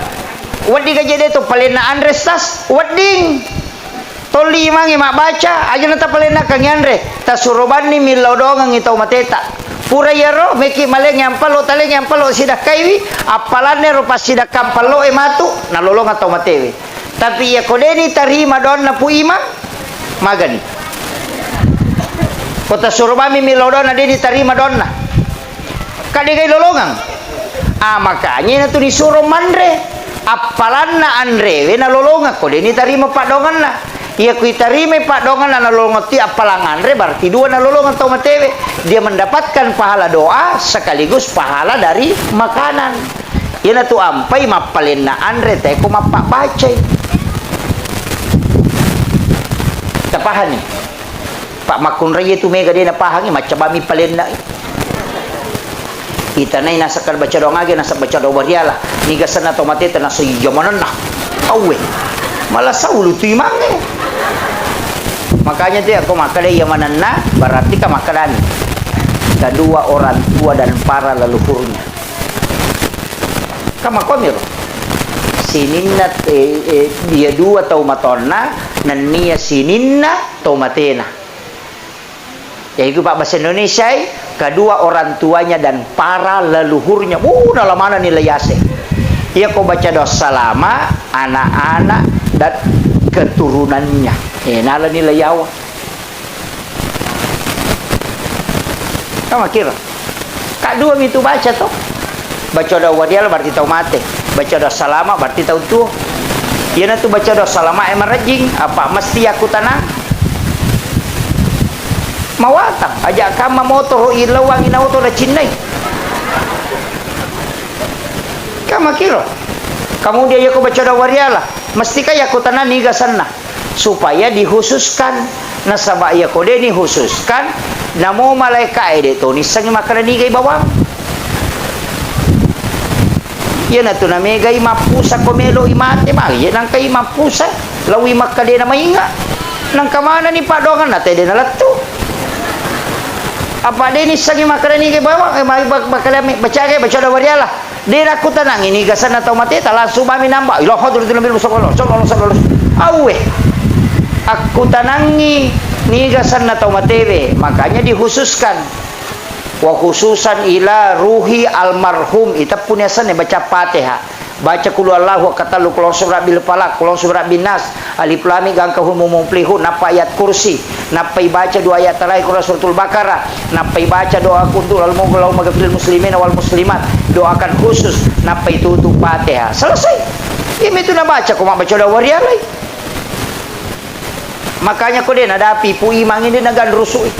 wedding aja de to palenna anre, Stas? Wedding. Tolli imangnge mabbaca, aja na tapalennakangngi anre. Tasuro banni millau dongengngi tau mateta. Pura iyaro, meki malengngi ampallo, talengngi ampallo sidakkaiwi, appalanna ero passidakkang pallo e matu, nalolongeng tau matewe. Tapi iya ko deni tarima doanna Pu Imang, magani. Ko tasuro bammi mi lao doanna, deni tarima doanna. Ka degai lolongeng. Ah, makanya natu disuro manre. Appalanna anrewe nalolongeng, ko deni tarima paddoanganna. Iya ko itarimai paddoanganna nalolongeng ti appalang anre, berarti dua nalolongeng tau matewe. Dia mendapatkan pahala doa sekaligus pahala dari makanan. Iyanatu ampai mappalenna anre, tae ko mappabbacai. Tapahani? Pak makkunrai tu mega de napahangi, macca bami palenna. Itanai nasakka baca doang age, nasakka baca doang bariala. Niga senna to mateta, naseng iya manenna. Auwe. Malah saulu tu imangnge. Makanya tu ya, ko makkeda iya manenna, berarti ka makkedani kedua orang tua dan para leluhurnya. Ka makkuamiro. Sininna, eh, eh, dia dua tau matonna, nennia sininna tau matena. Jadi ku pabbahasa Indonesia e, kedua orang tuanya dan para leluhurnya. Wuh, nala manenni nilai ase. Iya ko baca doa salama, anak-anak dan keturunannya. Eh, nala nilai yawa. Ka makkiro. Ka dua mi tu baca to. Baca doa wariala berarti tau mate. Baca doa salama berarti tau tuo. Iyanatu baca doa salama e marejjing, apa mesti yakkutanang. Mawatang, aja kamma motoro ilauangi na oto na cinnai. Ka makkiro. Kemudian yako baca doa wariala, mesti ka yakkutanang niga senna. Supaya dikhususkan. Nasaba iya ko de nikhususkan, namo malaeka e de to nissengi makkeda nigai bawang. Iyanatu namegai mappusa ko melo i mate, magi nangkai mappusa, lawi makka de namainga. Nangka manani paddoanganna te de nalettu. Apa de nissengi makkeda nigai bawang, eh, mai bak-, makkeda mi-, baca ke, baca doa wariala. De nakkutanangi niga senna tau mateta, langsung mami namba, "Ila hadratin Nabi Mustafa, sallallahu alaihi wasallam." Auwe. Akkutanangi niga senna tau matewe, makanya dikhususkan. Wa khususan ila ruhi almarhum, iteppuni asenna baca Fatihah. Baca Qul Huwallahu, katellu, Qul A'udzu Birabbil Falaq, Qul A'udzu Birabbin Nas, Alif Lam Mim, Gangka Humum Muflihun, nappa ayat kursi, nappa ibaca dua ayat terakhir Qul Suratul Baqarah, nappa ibaca doa kuntu, Allahummaghfir lil muslimina wal muslimat, doakan khusus, nappa itutup Fatihah. Selesai. Iyami tu nabaca ko mabbaca doa warialai. Makanya ko de nadapi pu imangnge de naganrusui.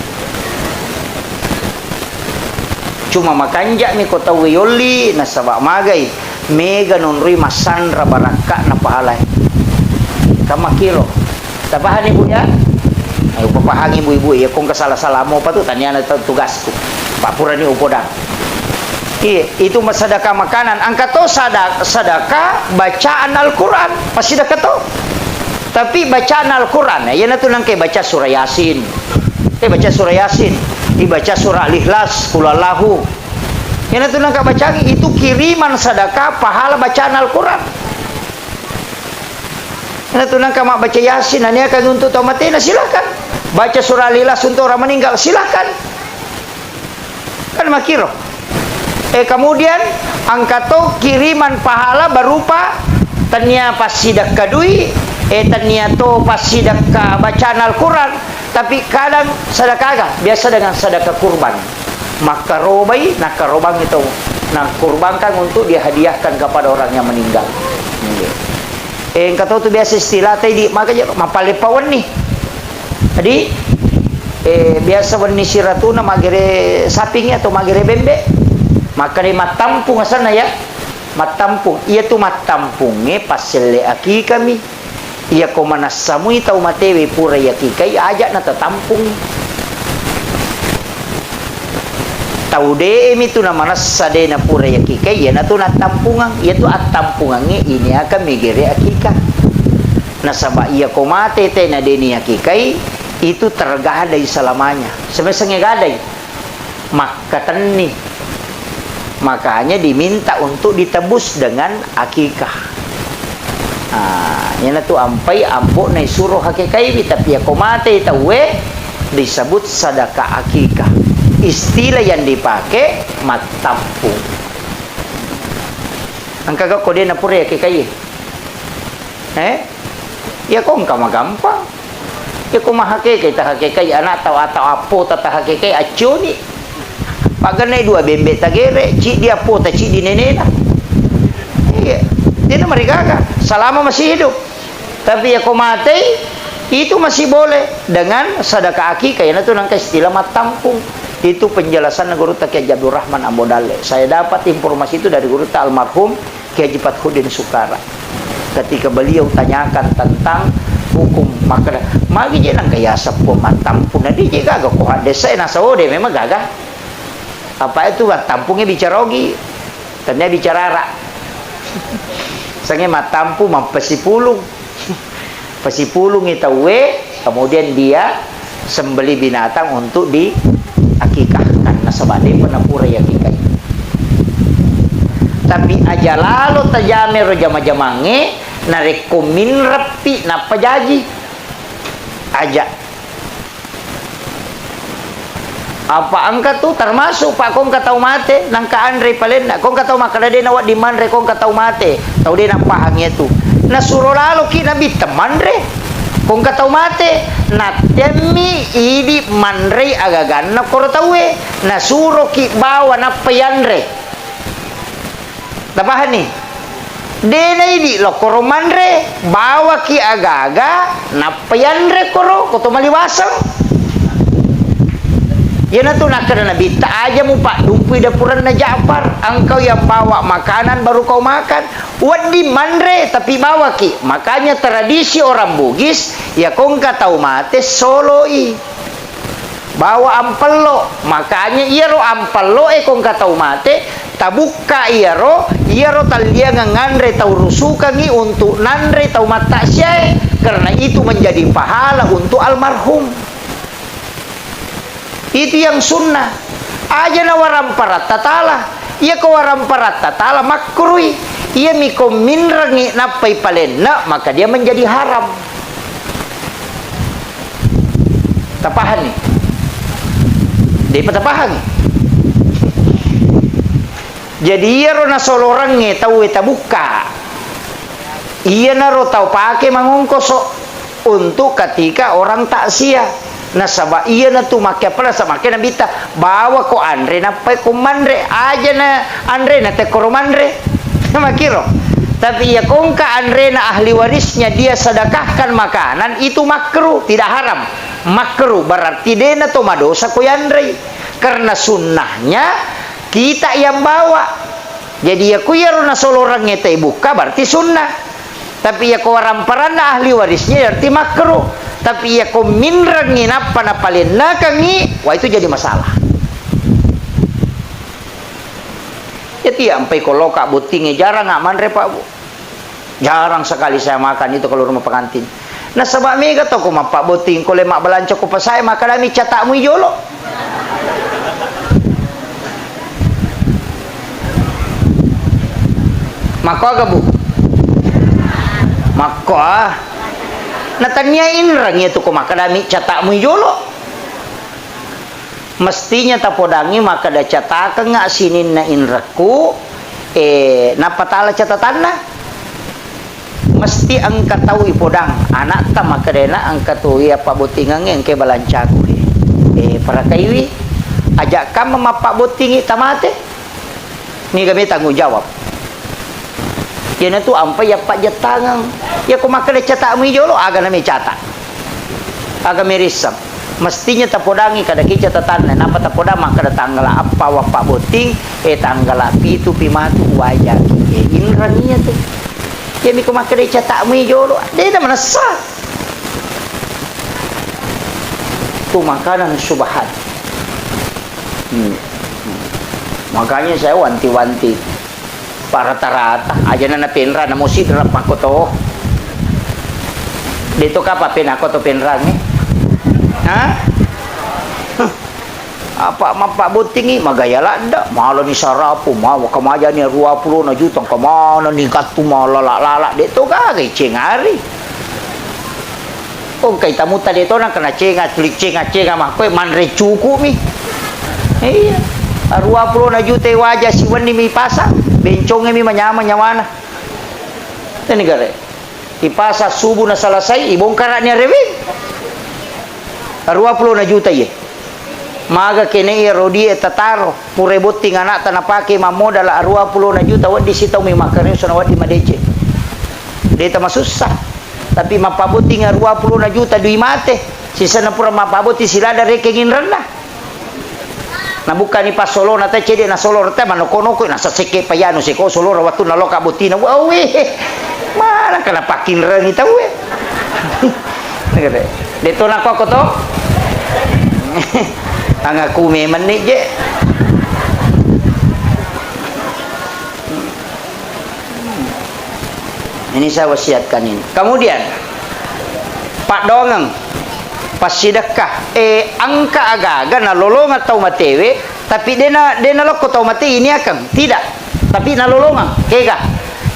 Cuma makanja'mi ko tauwe yolli nasaba magai mega nonroi massanra barakka'na pahalae. Kamakiro. Tapahani, Bu, ya? Ayo, papahangi ibu-ibu ya, kong kesala-sala mopa tu taniana tu tugasku. Pak purani upodang. Iya, itu sedekah makanan. Engka to sada-, sedekah bacaan Al-Quran, pasti sedekah to. Tapi bacaan Al-Quran, ya, iyanatu nangke baca surah Yasin. Eh, baca surah Yasin, dibaca surah Al-Ikhlas, Qul Huwallahu. Iyanatu nangka bacaan itu kiriman sedekah pahala bacaan Al-Quran. Iyanatu nangka mabbaca Yasin, naniakan untuk tau matena, silakan. Baca surah Al-Ikhlas untuk orang meninggal, silakan. Kan makiro. Eh, kemudian engka to kiriman pahala berupa tennia passidekka dui, eh, tennia to passidekka bacaan Al-Quran, tapi kadang sedekah aga? Biasa dengan sedekah kurban. Makkarobai, nakkarobangi to, nangkurbankan untuk dihadiahkan kepada orang yang meninggal. Iya. Eh, engka to tu biasa istilah tadi, maka je, mappaleppa wenni. Jadi, eh, biasa wenni siratuna maggere sapingngi atau maggere bembe. Makkeda mattampung asenna ya. Mattampung. Iyatu mattampungnge passelle akikami. Iyako manassamui tau matewe pura yakikai, aja natatampung. Tau de'e mitu namanassa de napura yakikai, iyanatu nattampungang. Iyatu attampungangnge iniaka megere akika. Nasaba iyako mate tena deni yakikai, itu tergadai selamanya. Semesengnge gadai, makkatenni. Makanya diminta untuk ditebus dengan akikah. Ah, iyanatu ampai ambo'na isuro hakekaiwi, tapi iyako mate tauwe, disebut sadaka akikah. Istilah yang dipakai mattampung. Engkaga ko de napura yakekai? Eh? Iyako engka magampang. Iyako mahakekai, tahakekai ana'ta atau appota, tahakekai accioni. Pagennai dua bembe tagere, ciddi appota, ciddi nenena. Iya. Dena marigaga selama masih hidup. Tapi iyako matei, itu masih boleh dengan sedekah akikah. Iyanatu nangka istilah mattampung. Itu penjelasanna Gurutta Kiai Haji Abdul Rahman Ambo Dalle. Saya dapat informasi itu dari Gurutta almarhum Kiai Haji Fathuddin Sukara. Ketika beliau tanyakan tentang hukum, makkeda, magi je nangka yaseng puang mattampung, na de je gaga ko haddesa e, nasaba de memang gaga. Apa itu mattampungnge bicara ogi, tennia bicara ara. Sange mattampung mappasipulung. Pasipulungi tauwe, kemudian dia sembeli binatang untuk diakikahkan. Nasaba depa napura yakikai. Tapi aja lalo tajamero jama-jamangnge, narekko minreppi nappa jaji. Aja. Apa engka tu termasuk, Pak, ko engka tau mate, nangka anre palenna. Ko engka tau makkeda de nawedding manre, ko engka tau mate, tau de nappahang iyatu. Nasuro laloki Nabitta manre. Ko engka tau mate, nattemmi idi manrei agaganna koro tauwe. Nasuroki bawa nappa yanre. Tapahanni? De naidi lokkoro manre, bawaki aga-aga, nappa yanre koro, koto maliwaseng. Iyanatu nakkeda Nabitta, aja mupaddumpui dapuranna Ja'far, engkau yang bawa makanan baru kau makan. Wedding manre, tapi bawaki. Makanya tradisi orang Bugis, ya ko engka tau mate, soloi. Bawa ampello, makanya iyaro ampello e ko engka tau mate, tabukka iyaro, iyaro talliangeng nganre tau rusukangngi untuk nanre tau mattaksiae, karena itu menjadi pahala untuk almarhum. Itu yang sunnah. Aja na waramparatta tala. Iyako waramparatta tala makkurui. Iyami ko minrengngi nappai palenna, maka dia menjadi haram. Tapahanni? Depa tapahangi? Jadi, iyaro nasolorengnge tauwe tabukka. Iyanaro tau pake mangongkoso untuk ketika orang takziah. Nasaba iyanatu makke apa nasaba makke Nabitta, "Bawako anre nappai ko manre." Ajana anrena tekkoro manre. Makiro. Tapi iya kongka anrena ahli warisnya dia sedekahkan makanan, itu makruh, tidak haram. Makruh, berarti dena to madosa ko yanrei. Karena sunnahnya kita yang bawa. Jadi, iyako iyaro nasolorengnge taibukka, berarti sunnah. Tapi iyako waramparanna ahli warisnya, berarti makruh. Tapi iyako minrengngi nappa napalennakengngi, wah, itu jadi masalah. Jadi, ampai koloka bottingnge jarang manre, Pak, Bu. Jarang sekali saya makan itu kalau rumah pengantin. Nasaba mega to ko mappabbotting, ko le mabbalanca ko pasae, makkedami, "Catakmu i jolo." Makko aga, Bu? Makko, ah. Natania inreng iya tu ko makkedami, "Catakmu i jolo." Mestinya tapodangngi makkeda, "Catakengnga sininna inrekku, eh, nappa tala catatanna." Mesti engka tau ipodang, anakta makkedana, "Engka tu iya pabbottingengnge, engka balancaku, eh, parakaiwi." Aja kamma mappabbottingi tamate. Niga me tanggung jawab. Iyanatu ampai yappajettangeng. Iya ko makkeda, "Catakmu i jolo," aga nami catak. Aga mirisseng. Mestinya tapodangi kadaki catatanna. Napa tapodang makkeda, "Tanggala appa wappabbotting, eh, tanggala pitu pi matu wajaki." Eh, inreng iya tu. Iyami ko makkeda, "Catakmu i jolo." Dena manessa. Tu makanan subhat. Hmm. Makanya saya wanti-wanti. Parata-rata, ajana napenra, namo sidrap makko to. De to kapa penako to penrangnge. Ha? Huh. Apa mappabbottingi, magaya ladda, malani sarapu, mawa kamajani ruapulona juta, engka manenni kattu malala-lala, de to gaga icengari. Engkai tamutta de tona kena cenga, tuli cenga-cenga makkoe manre cuku'mi. Iya. Ruapulona juta waja siwenni mi pasang, bencongngemi manyameng nyawana. Teni gare. Ipasang subuh na selesai, ibongkara'ni arewe. Ruapulona juta iye. Maga kene iya rodie tataro, pura botting anakta napake mammodala ruapulona juta, wedding sitaumi makkareso na wedding madeceng. De tamasussa. Tapi mappabotting ruapulona juta dui mate, sisenna pura mappabotting silada rekeng inrenna. Nabukkani passolona te cede nasolo rete manoko-noko nasasekke payanu seko solora wettunna loka bottina. Wawe, mana kana pakkinrengi tauwe. De to nako to. Angaku memang ni je. Ini saya wasiatkan ini. Kemudian, paddoangeng, passidekka, eh, engka aga-aga nalolongeng tau matewe, tapi dena, dena lokko tau mate ini akang. Tidak. Tapi nalolongeng. Kega?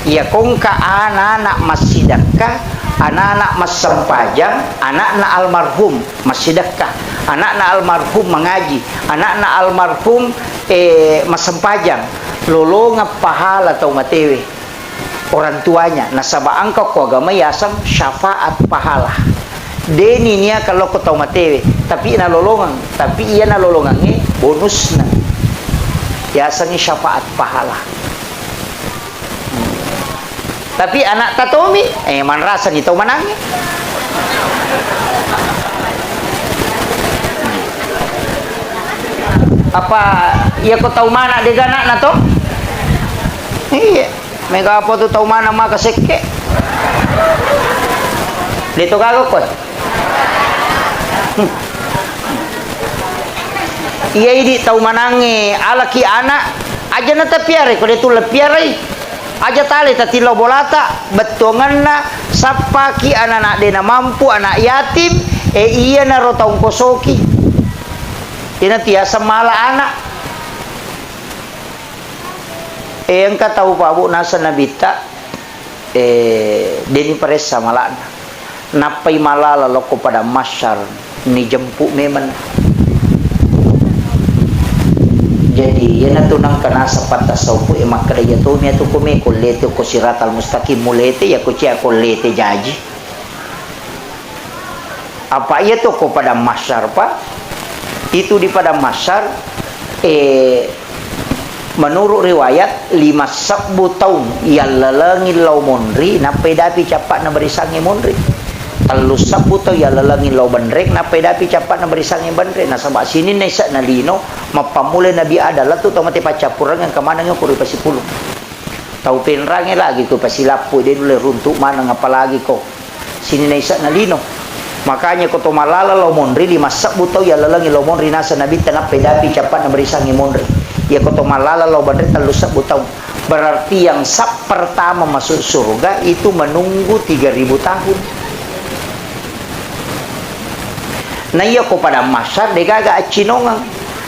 Iya kongka anak-anak massidekka, anak-anak massempajang, anakna almarhum massidekka, anakna almarhum mangaji, anakna almarhum, eh, massempajang, lolongeng pahala tau matewe. Orang tuanya, nasaba engka ko agama yaseng syafaat pahala. Deni niaka lokko tau matewe, tapi nalolongeng, tapi iya nalolongengnge bonusna. Yasengngi syafaat pahala. Tapi anak tatomi, eh, manrasani tau manangnge. Apa iya ko tau mana dega anakna to? Iya. Mega apa tu tau mana maka sekke? De to gaga koe. Hmm. Iya idi tau manangnge alaki anak, aja na tapiarai ko de tu lepiarai. Aja tale tatillau bolata, bettuangenna sappaki anak-anak de namampu, anak yatim, e iyanaro taungkosoki. Iyana tiaseng mala anak. E engka tau pabu naseng nabitta, eh, deni paressa mala'na. Nappai malala lokko padang mahsyar, nijempu memeng. Jadi, iyanatu nengka naseng pattasaumpu e makkeda, iya tomi atu ko meko lete ko siratal mustaqim mulete, iya ko cia ko lete jaji. Apa iya to ko padang mahsyar, Pak? Itu di padang mahsyar, eh, menurut riwayat, lima sebbu taung yallalengi lao monri, nappa idapi cappa'na barisangnge monri. Tellu sebbu taung yallalengi lao benreng, nappa idapi cappa'na barisangnge benreng. Nasaba sininna ise'na lino, mappammulai Nabi Adam, lettu tau mate paccappureng, engka maneng ko ripasipulung. Tau penrangnge lagi ko pasilappu, de nulle runtu maneng, apalagi ko sininna ise'na lino. Makanya ko to mallala lao monri, lima sebbu tau yallalengi lao monri naseng Nabitta, nappa idapi cappa'na barisangnge monri. Iya ko to mallala lao benreng, tellu sebbu tau. Berarti yang saf pertama masuk surga itu menunggu tiga ribu tahun. Na iya ko padang mahsyar, de gaga accinongeng,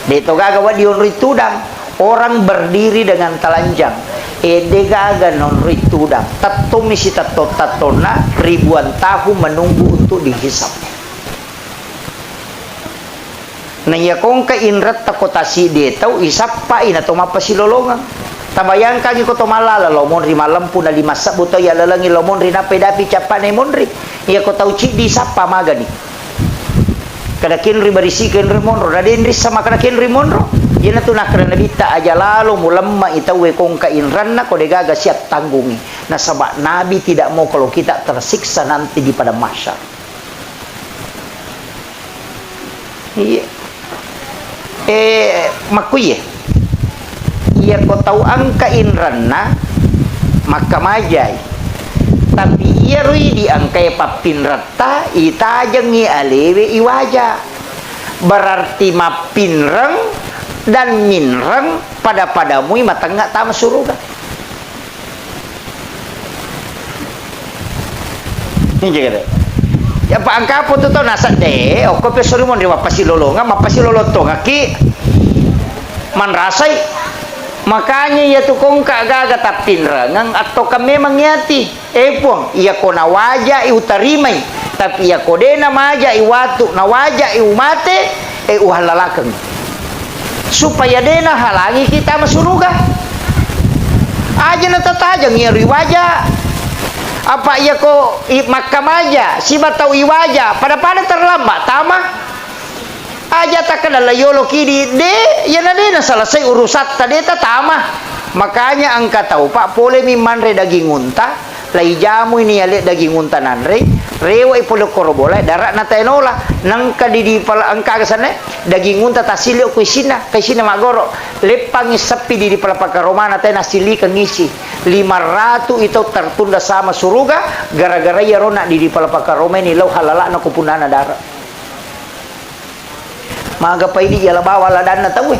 de to gaga wedding onroi tudang. Orang berdiri dengan telanjang, eh, de gaga naonroi tudang. Tettommi sitetto-tettonna ribuan tahun menunggu untuk dihisab. Na iya ko engka inretta ko tasiddi tau, isappai na to mappasilolongeng. Tabayangkangi ko to mallala lao monri mallempu na lima sebbu tau yallalengi lao monri, nappa idapi cappa'na monri. Iya ko tau ciddi isappa magani. Kada kenri barisi, kenri monro, na de nrissa makkeda kenri monro. Iyanatu nakkeda Nabitta, aja lalo mulemma i tauwe ko engka inranna, ko de gaga siap tanggungi. Nasaba Nabi tidak mau kalau kita tersiksa nanti di padang mahsyar. Iya. Eh, makkuye. Iya ko tau engka inranna, makkamajai. Tapi iyaro idi engkae pappinretta, itajengngi alewe iwaja. Berarti mappinreng dan minreng pada-padamui matengnga tama suruga. Ini jadi. Ya, Pak, engka apa tu tau nasedde, okko pe sori monri mappasilolongeng, mappasilolong tongaki manrasai. Makanya iya tu ko engka gaga tappinrengeng, attoka memang iyati. Eh, Puang, iya ko nawajai utarimai, tapi iya ko de namajai watu, nawajai umate, eh, uhallalakeng. Supaya de nahalangi kita masuruga. Aja natatajeng iya riwaja. Apa iya ko i-, makkamaja, siba tau iwaja, pada-pada terlambat tama. Aja takkeda la yolo kidi, de, iyana de naselesai urusatta, de tatama. Makanya engka tau, Pak, polemi manre daging unta, laijamui ni ale daging unta nanre, rewai pole koro bolae, dara'na taenola, nengka di, di pala-, engka aga sanne, daging unta tasili ko isinna, ka isinna maggoro, leppangi seppi di, di pala pakaromana tae nasilikeng isi. Lima ratu itau tertunda sama suruga, gara-gara iyaro na di, di pala pakaromai ni lau halala'na ko punnana dara. Maga paidi yala bawang ladanna tauwe.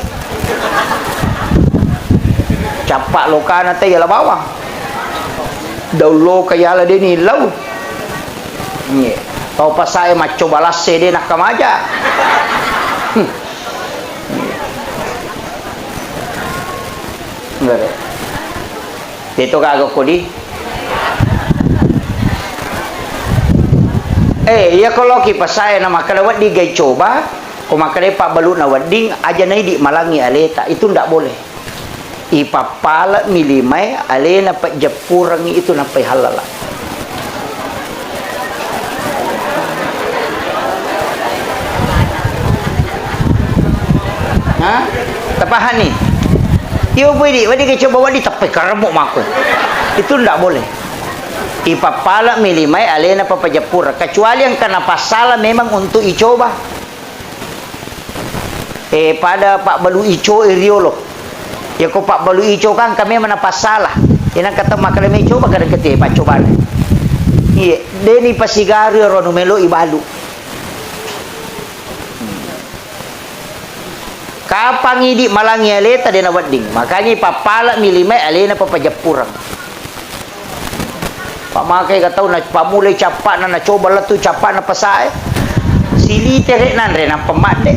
Cappa lokana tau yala bawang. Daung loka yala deni lau. Iye. Tau pasae maccoba lasse de nakkamaja. Hmm. Enggak deh. Teto gaga kodi. Eh, iya ko loki pasae na makkeda wedding gai coba, ko makkeda pabbalu'na wedding, aja naidi malangi aleta, itu ndak boleh. Ipappale'mi limae alena pejeppurengngi itu nappai hallala. Ha? Tapahani? Iyo, boy, di, wedding coba wedding tappai karemu mako. Itu ndak boleh. Ipappale'mi limae alena papajeppureng, kecuali engka napassala memang untuk icoba. Eh, pada pabbalu ico e riolo. Yako pabbalu ico kan kami mana passalah. Ina kata makkeda me coba kada kete paccobana. Iye, deni pasigaru ro nu melo ibalu. Kapang idi malangi aleta dena wedding. Makanya pappala mi lima alena papajeppureng. Pamake ga tau na pamulai cappa'na, na coba lettu cappa'na pasae. Silitere nanre nappa madde.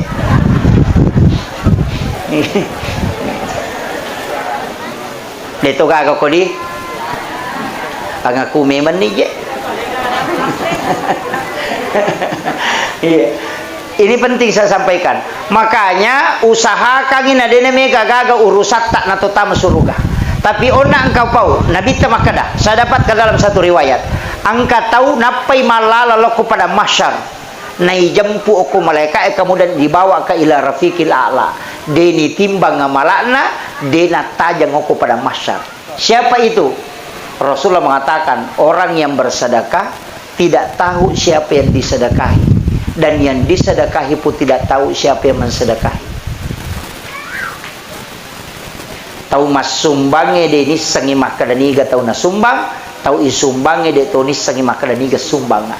Deto gaga kodi. Angaku memang ni je. Iya. Ini penting saya sampaikan. Makanya usahakangi na dena mega gaga urusatta na totama suruga. Tapi onna engkau pau, Nabitta makkeda, saya dapatkan dalam satu riwayat, engka tau nappai mallala lokko pada mahsyar, naijempu okko malaika'e, kemudian dibawa ke ila rafiqil a'la. Deni timbang amala'na, dena tajang okko pada mahsyar. Siapa itu? Rasulullah mengatakan, orang yang bersedekah tidak tahu siapa yang disedekahi, dan yang disedekahi pun tidak tahu siapa yang mensedekahi. Tau massumbangnge de nissengngi makkeda niga tau nasumbang, tau isumbangnge de to nissengngi makkeda niga sumbangnga.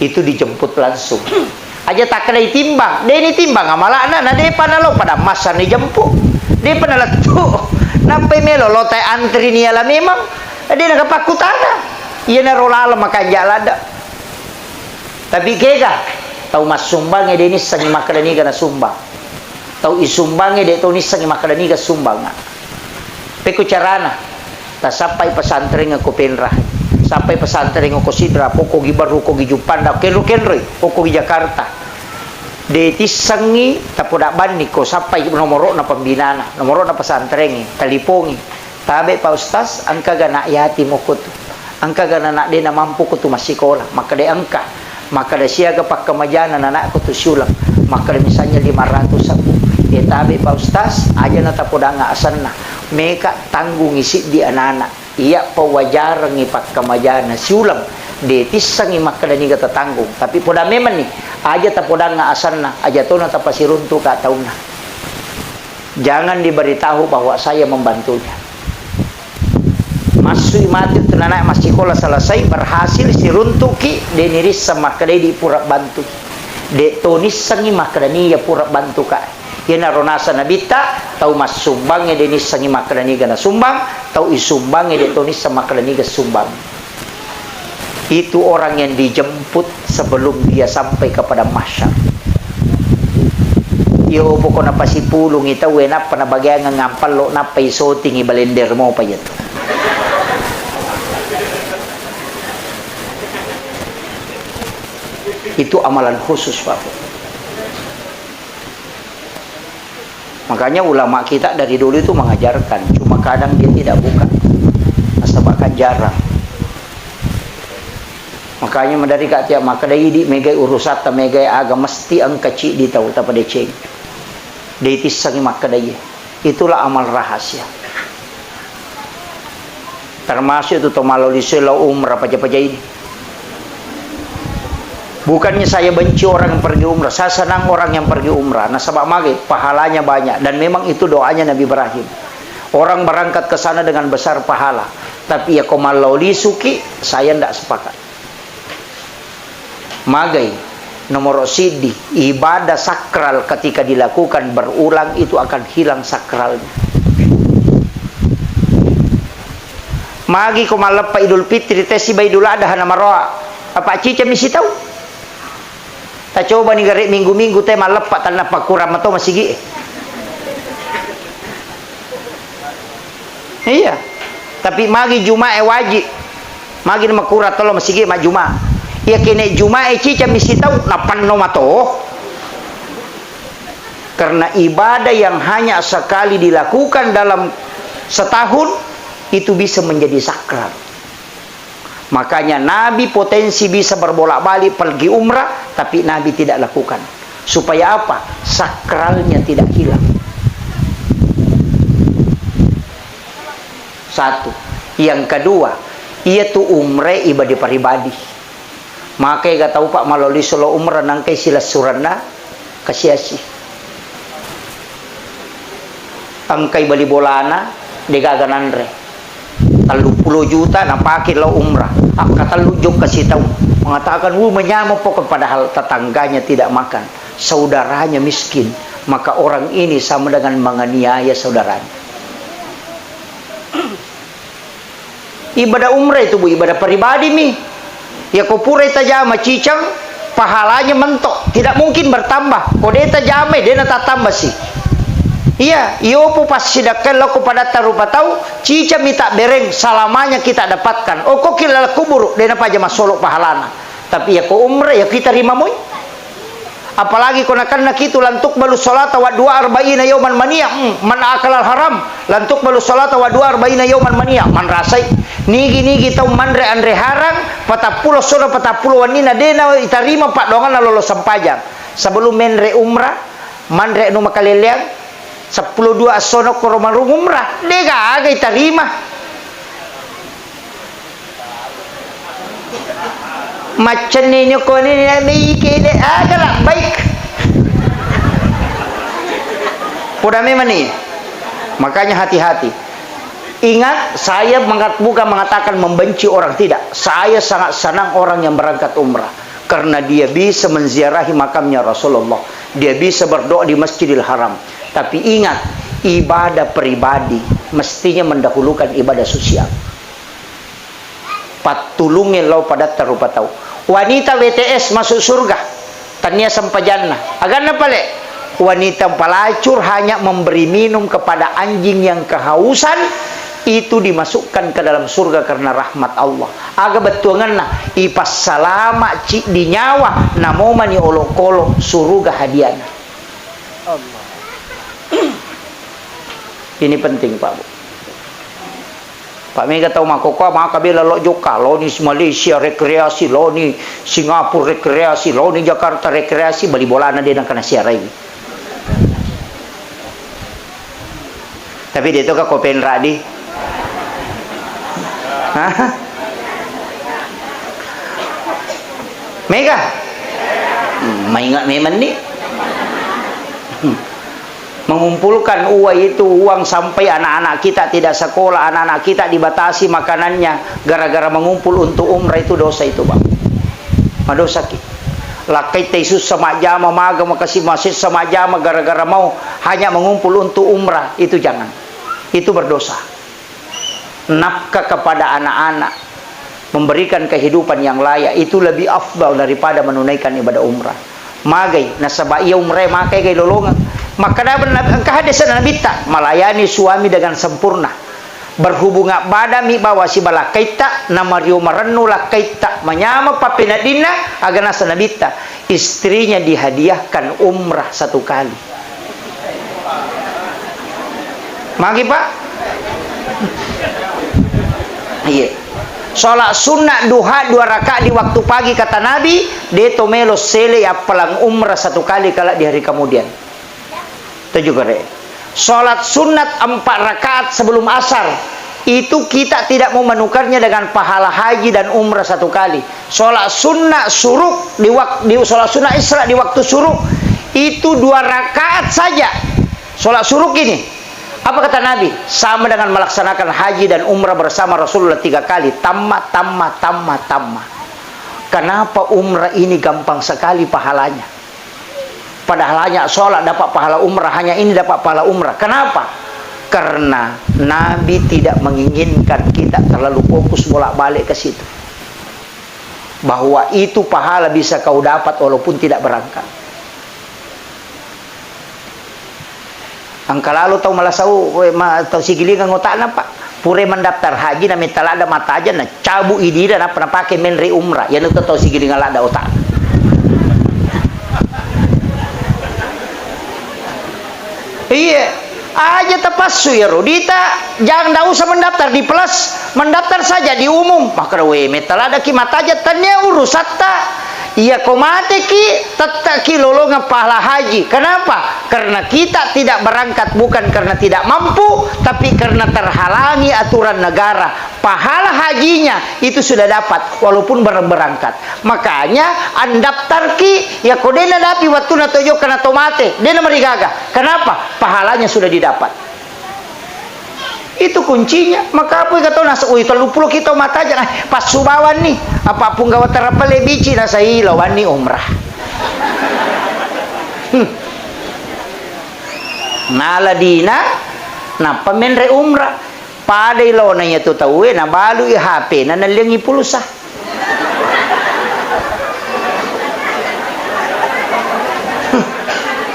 Itu dijemput langsung. Aja takkedai timbang, de ni timbang amala'na, na depa nalo pada massa ni jemput. Depa nalettu. Nappai melo lotai antri ni ala memang, de nagapakkutana. Iyanaro laleng makanja ladde. Tapi kega, tau massumbangnge de nissengngi makkeda niga nasumbang. Tau isumbangnge de to nissengngi makkeda niga sumbangnga. Pekko carana? Tasappai pesantren ko Penra, sappai pesantren ko Sidrap, ko Gibaru, ko Gijuppanda, kenro-kenroi, ko Jakarta. De tissengngi tapoda banni ko sappai nomoro'na pembinana, nomoro'na pesantrengnge, talipongi. Tabe Pak Ustaz, engkaga anak yatim okko tu? Engkaga anak de namampu ko tu massikola? Makkeda engka. Makkeda siaga pakkamajana nanakku tu siuleng? Makkeda misalnya lima ratus aku. E tabe Pak Ustaz, aja na tapodanga asenna. Meka tanggungi siddi anana. Iya pawajarengngi pakkamajana siuleng. De tissengngi makkeda niga tatanggung. Tapi poda memenni, aja tapodanga asenna, aja tona tapasiruntuka taunna. Jangan diberitahu bahwa saya membantunya. Massui matu tu nanae massikola selesai, berhasil, siruntuki, de nirisseng makkedai di pura bantu. De to nissengngi makkeda niga pura bantuka. Iyanaro naseng Nabitta, tau massumbangnge de nissengngi makkeda niga nasumbang, tau isumbangnge de to nisseng makkeda niga sumbang. Itu orang yang dijemput sebelum dia sampai ke padang mahsyar. Iyo, pokokna pasipulungi tauwe, nappa nabageangeng ampallo, nappa isotingi, balender mopa iyatu. Itu amalan khusus, Pak. Makanya ulama kita dari dulu itu mengajarkan, cuma kadang dia tidak buka. Nasaba kan jarang. Makanya maderri ka tiap makkeda idi megai urusatta, megai aga mesti engka ciddi tau tapadeceng. De tissengngi makkeda iye. Itulah amal rahasia. Termasuk itu to malao lisue lao umrah paja-paja ini. Bukannya saya benci orang yang pergi umrah, saya senang orang yang pergi umrah. Nasaba mage, pahalanya banyak. Dan memang itu doanya Nabi Ibrahim. Orang berangkat ke sana dengan besar pahala. Tapi iya ko malao lisuki, saya ndak sepakat. Magai, nomoro siddi, ibadah sakral ketika dilakukan berulang itu akan hilang sakralnya. Magi ko malleppa Idul Fitri, tessiba Idul Adha namaroa, apa cicami sitau? Tacobani gare minggu-minggu te malleppa, tanna pakkurang mato masigi e. Iya. Tapi magi Jumae wajib. Magi makurang tolo masigi majjuma. Iya kene Jumae cicami sitau, napenno mato. Karena ibadah yang hanya sekali dilakukan dalam setahun itu bisa menjadi sakral. Makanya Nabi potensi bisa berbolak-balik pergi umrah, tapi Nabi tidak lakukan. Supaya apa? Sakralnya tidak hilang. Satu. Yang kedua, iya tu umrah ibadah pribadi. Maka ega tau, Pak, maloli solo umrah nangkai silessuranna kasiasi. Engkai bali bolana, degaga nanre. Telluppulo juta napake lao umrah. Akkatellu jokka sitaung. Mengatakan, "Wuh, manyameng pokok," padahal tetangganya tidak makan, saudaranya miskin. Maka orang ini sama dengan menganiaya saudaranya. Ibadah umrah itu, Bu, ibadah pribadi mi. Ya, ko purai tajama cicang, pahalanya mentok, tidak mungkin bertambah. Ko de tajamai, de natattambasi. Iya, iyo pu passidakkai lao ko padatta rupa tau, cicang mi tabbereng, selamanya kita dapatkan. Okko ki laleng kuburu, de napaja massolo pahalana. Tapi ya ko umrah, ya kita rimamoi. Apalagi ko nakenna kitu, "Lan tuqbalu sholata wa du'a arba'ina yauman mania." Hmm, man akalal haram, "Lan tuqbalu sholata wa du'a arba'ina yauman mania." Manrasai. Nigi-nigi tau manre anre harang, patappulo essona patappulo wenninna, de na itarima paddoanganna lolo sempajang. Sebelum menre umrah, manre anu makaleleang, seppulo dua essona koro marung umrah, de gaga itarima. Maccenni ni ko ni, ni, ni, kene, aga labbaik. Poda memang ni. Makanya hati-hati. Ingat, saya mengat-, bukan mengatakan membenci orang, tidak. Saya sangat senang orang yang berangkat umrah. Karena dia bisa menziarahi makamnya Rasulullah. Dia bisa berdoa di Masjidil Haram. Tapi ingat, ibadah pribadi mestinya mendahulukan ibadah sosial. Pattulungnge lao padatta rupa tau. Wanita W T S masuk surga, tania sempajanna. Aganna pale? Wanita pelacur hanya memberi minum kepada anjing yang kehausan, itu dimasukkan ke dalam surga karena rahmat Allah. Aga bettuangenna? Ipassalama ciddi nyawa, namomani olokolo suruga hadiana. Allah. Ini penting, Pak, Bu. Pak, mega tau makkokkoe, maka bela lo jokka, loni Malaysia rekreasi, loni Singapura rekreasi, loni Jakarta rekreasi, bali bolana de nengka nasiarai. Tapi de to ka ko penra di. Hah? Mega? Hmm, maingat memang ni. Hmm. Mengumpulkan uang itu, uang sampai anak-anak kita tidak sekolah, anak-anak kita dibatasi makanannya gara-gara mengumpul untuk umrah, itu dosa itu, Bang. Madosaki. Lakkaitta sussa majjama, maga makasi masessa majjama gara-gara mau hanya mengumpul untuk umrah, itu jangan. Itu berdosa. Nafkah kepada anak-anak, memberikan kehidupan yang layak, itu lebih afdal daripada menunaikan ibadah umrah. Magai, nasaba iya umrah makai gai lolongeng. Makkeda Nabi, engka hadis Nabitta, melayani suami dengan sempurna. Berhubungan badan mi bawa siba lakkaitta, namario marennu lakkaitta, manyameng pappeneddinna, aga nasa Nabitta, istrinya dihadiahkan umrah satu kali. Magi, Pak? Iya. Sholat sunnah duha dua rakaat di waktu pagi, kata Nabi, de to melo sele appalang umrah satu kali kala di hari kemudian. Itu juga, Rek. Sholat sunat empat rakaat sebelum asar, itu kita tidak mau menukarnya dengan pahala haji dan umrah satu kali. Sholat sunnah syuruk di wak-, di sholat sunnah Isra di waktu syuruk, itu dua rakaat saja. Sholat syuruk ini, apa kata Nabi? Sama dengan melaksanakan haji dan umrah bersama Rasulullah tiga kali. Tamma, tamma, tamma, tamma. Kenapa umrah ini gampang sekali pahalanya? Padahal hanya sholat dapat pahala umrah, hanya ini dapat pahala umrah. Kenapa? Karena Nabi tidak menginginkan kita terlalu fokus bolak-balik ke situ. Bahwa itu pahala bisa kau dapat walaupun tidak berangkat. Engka lalo tau malasau, we, ma-, tau sigilingeng otakna, Pak. Pura mendaftar haji, na metta ladda mataja, na cabu idina, nappa napake menre umrah. Iyanu to tau sigilingeng ladda otakna. Iya, aja tapassu iyaro. Dita, jangan, ndak usah mendaftar di plus, mendaftar saja di umum. Makkeda, we, metta ladda ki mataja, tania urusatta. Iya, ko mateki, tetteki lolongeng pahala haji. Kenapa? Karena kita tidak berangkat bukan karena tidak mampu, tapi karena terhalangi aturan negara. Pahala hajinya itu sudah dapat, walaupun ber-, berangkat. Makanya, andaftarki, ya ko dena dapi wattuna to jokka na to mate, dena marigaga. Kenapa? Pahalanya sudah didapat. Itu kuncinya. Maka apa kata nasa, "Ui, tellu pulo kita mataja, eh, passu bawanni." Apa punggawa terapale bici nasa, "Ih, lawanni umrah." Hmm. Nala dina, nappa menre umrah. Padai lona iya tu tauwe, nabalui H P-na, nalliangi pulsa.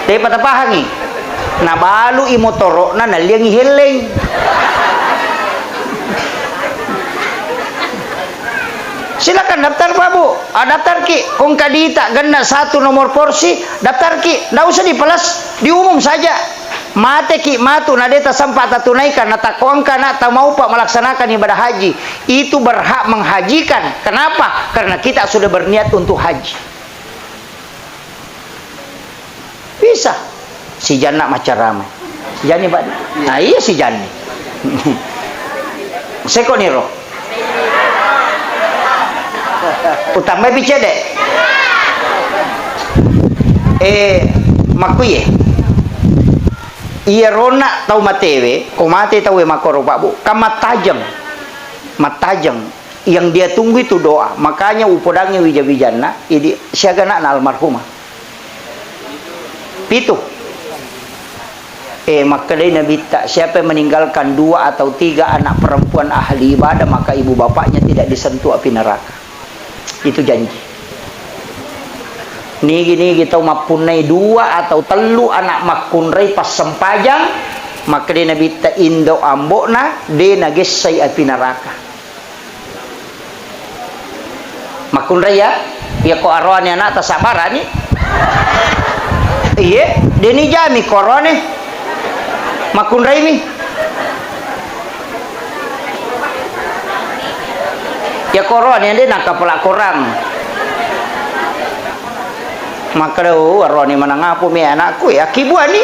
Tepa tapahangi. Nabalui motoro'na, nalliangi helleng. Si Silakan daftar, Pak, Bu. Ah, daftarki. Kongka dita, genna satu nomor porsi, daftarki. Ndak usah dipelas, diumum saja. Mateki matu, na de tasempa tatunaikan, na takko engka na tamaupa melaksanakan ibadah haji. Itu berhak menghajikan. Kenapa? Karena kita sudah berniat untuk haji. Bisa. Si Janna maccarama. Si Janni, Pak. Nah, iya si Janni. Seko niro. Utambai pi cede. Eh, makkuye. Iya rona tau matewe, ko mate tau e makkoro, Pak, Bu. Kan mattajeng. Mattajeng. Yang dia tunggu itu doa. Makanya upodangi wija-wijanna, idi siaga anakna almarhumah. Pitu. Eh, makkedai Nabitta, siapa yang meninggalkan dua atau tiga anak perempuan ahli ibadah, maka ibu bapaknya tidak disentuh api neraka. Itu janji. Nigi-nigi tau mappunnai dua atau tellu anak makkunrai passempajang, makkedai Nabitta, indo ambo'na de nagessai api neraka. Makkunrai ya? Iya ko aroane anakta, sabbarani. Iye, deni jami ko aroane. Makkunraimi. Iya ko aroane de nakapala korang. Makkeda, "Oh, aroane manang apo mi anakku, eh, akkibuani."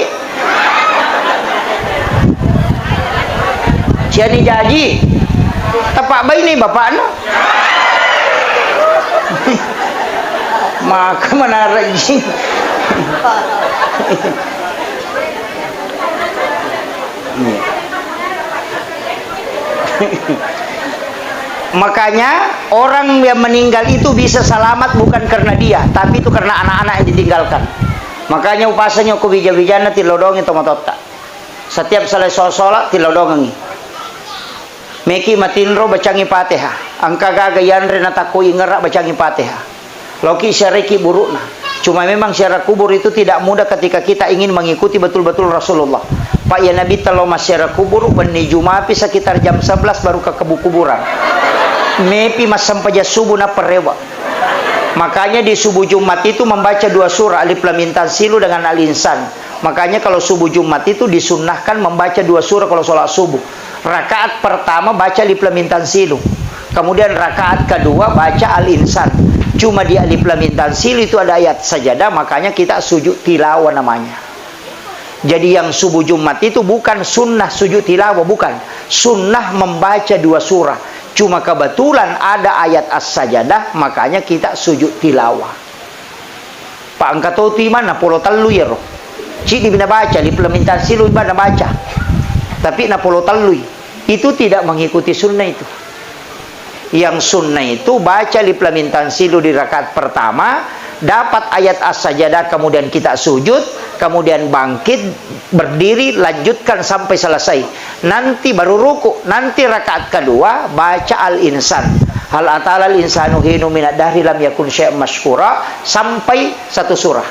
Siani jaji, teppa baine bapakna. Maka manarejji. Iya. Makanya, orang yang meninggal itu bisa selamat bukan karena dia, tapi itu karena anak-anak yang ditinggalkan. Makanya, upasangi ko wija-wijanna tilodongi tomatoatta. Setiap selesai sholat, tilodongengi. Meki matinro, bacangi Fatihah. Engka gaga yanre natakko ingera, bacangi Fatihah. Loki siareki burukna. Cuma memang ziarah kubur itu tidak mudah ketika kita ingin mengikuti betul-betul Rasulullah. Pak, ya Nabi telo massiarah kubur, benni Jumapi sekitar jam sebelas baru ke kubu-, kuburan. Mepi massempajang subuh na perewa. Makanya di subuh Jumat itu membaca dua surah, Alif Lam Mim Tanzilu dengan Al Insan. Makanya kalau subuh Jumat itu disunnahkan membaca dua surah kalau sholat subuh. Rakaat pertama baca Alif Lam Mim Tanzilu. Kemudian rakaat kedua baca Al Insan. Cuma di Alif Lam Mim Tanzilu itu ada ayat sajadah, makanya kita sujud tilawah namanya. Jadi yang subuh Jumat itu bukan sunnah sujud tilawah, bukan. Sunnah membaca dua surah. Cuma kebetulan ada ayat As-Sajadah, makanya kita sujud tilawah. Pa engka to tu imang napolo tellu iyaro. Ciddi mi nabaca, Alif Lam Mim Tanzilu imang nabaca. Tapi napolo tellui. Itu tidak mengikuti sunnah itu. Yang sunnah itu baca Alif Lam Mim Tanzilu di rakaat pertama, dapat ayat As-Sajadah, kemudian kita sujud, kemudian bangkit, berdiri, lanjutkan sampai selesai. Nanti baru ruku, nanti rakaat kedua baca Al-Insan. Hal atal al-insanu hinu minad dahri lam yakun syai'an mazkura, sampai satu surah.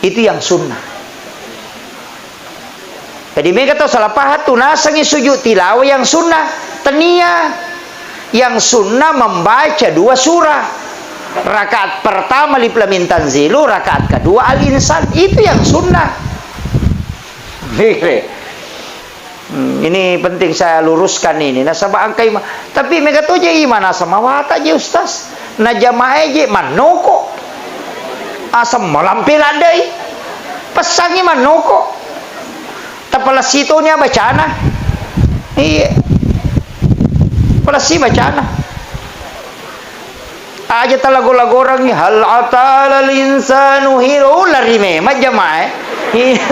Itu yang sunnah. Jadi mega tau salah paham tu, nasengi sujud tilawah yang sunnah. Tenia, yang sunnah membaca dua surah. Rakaat pertama Alif Lam Mim Tanzilu, rakaat kedua Al Insan. Itu yang sunnah. Hmm, ini penting saya luruskan ini. Nasaba engka ima-, tapi mega to je imang naseng mawata je, Ustaz. Na jamaah je mannoko. Aseng malampe laddai. Pessangi mannoko. Tapalessi toni bacana. Iya. Palessi bacana. Aja talago-lagorangngi, "Hal atal al insanu hinu", lari memang jamaah, eh. Iya.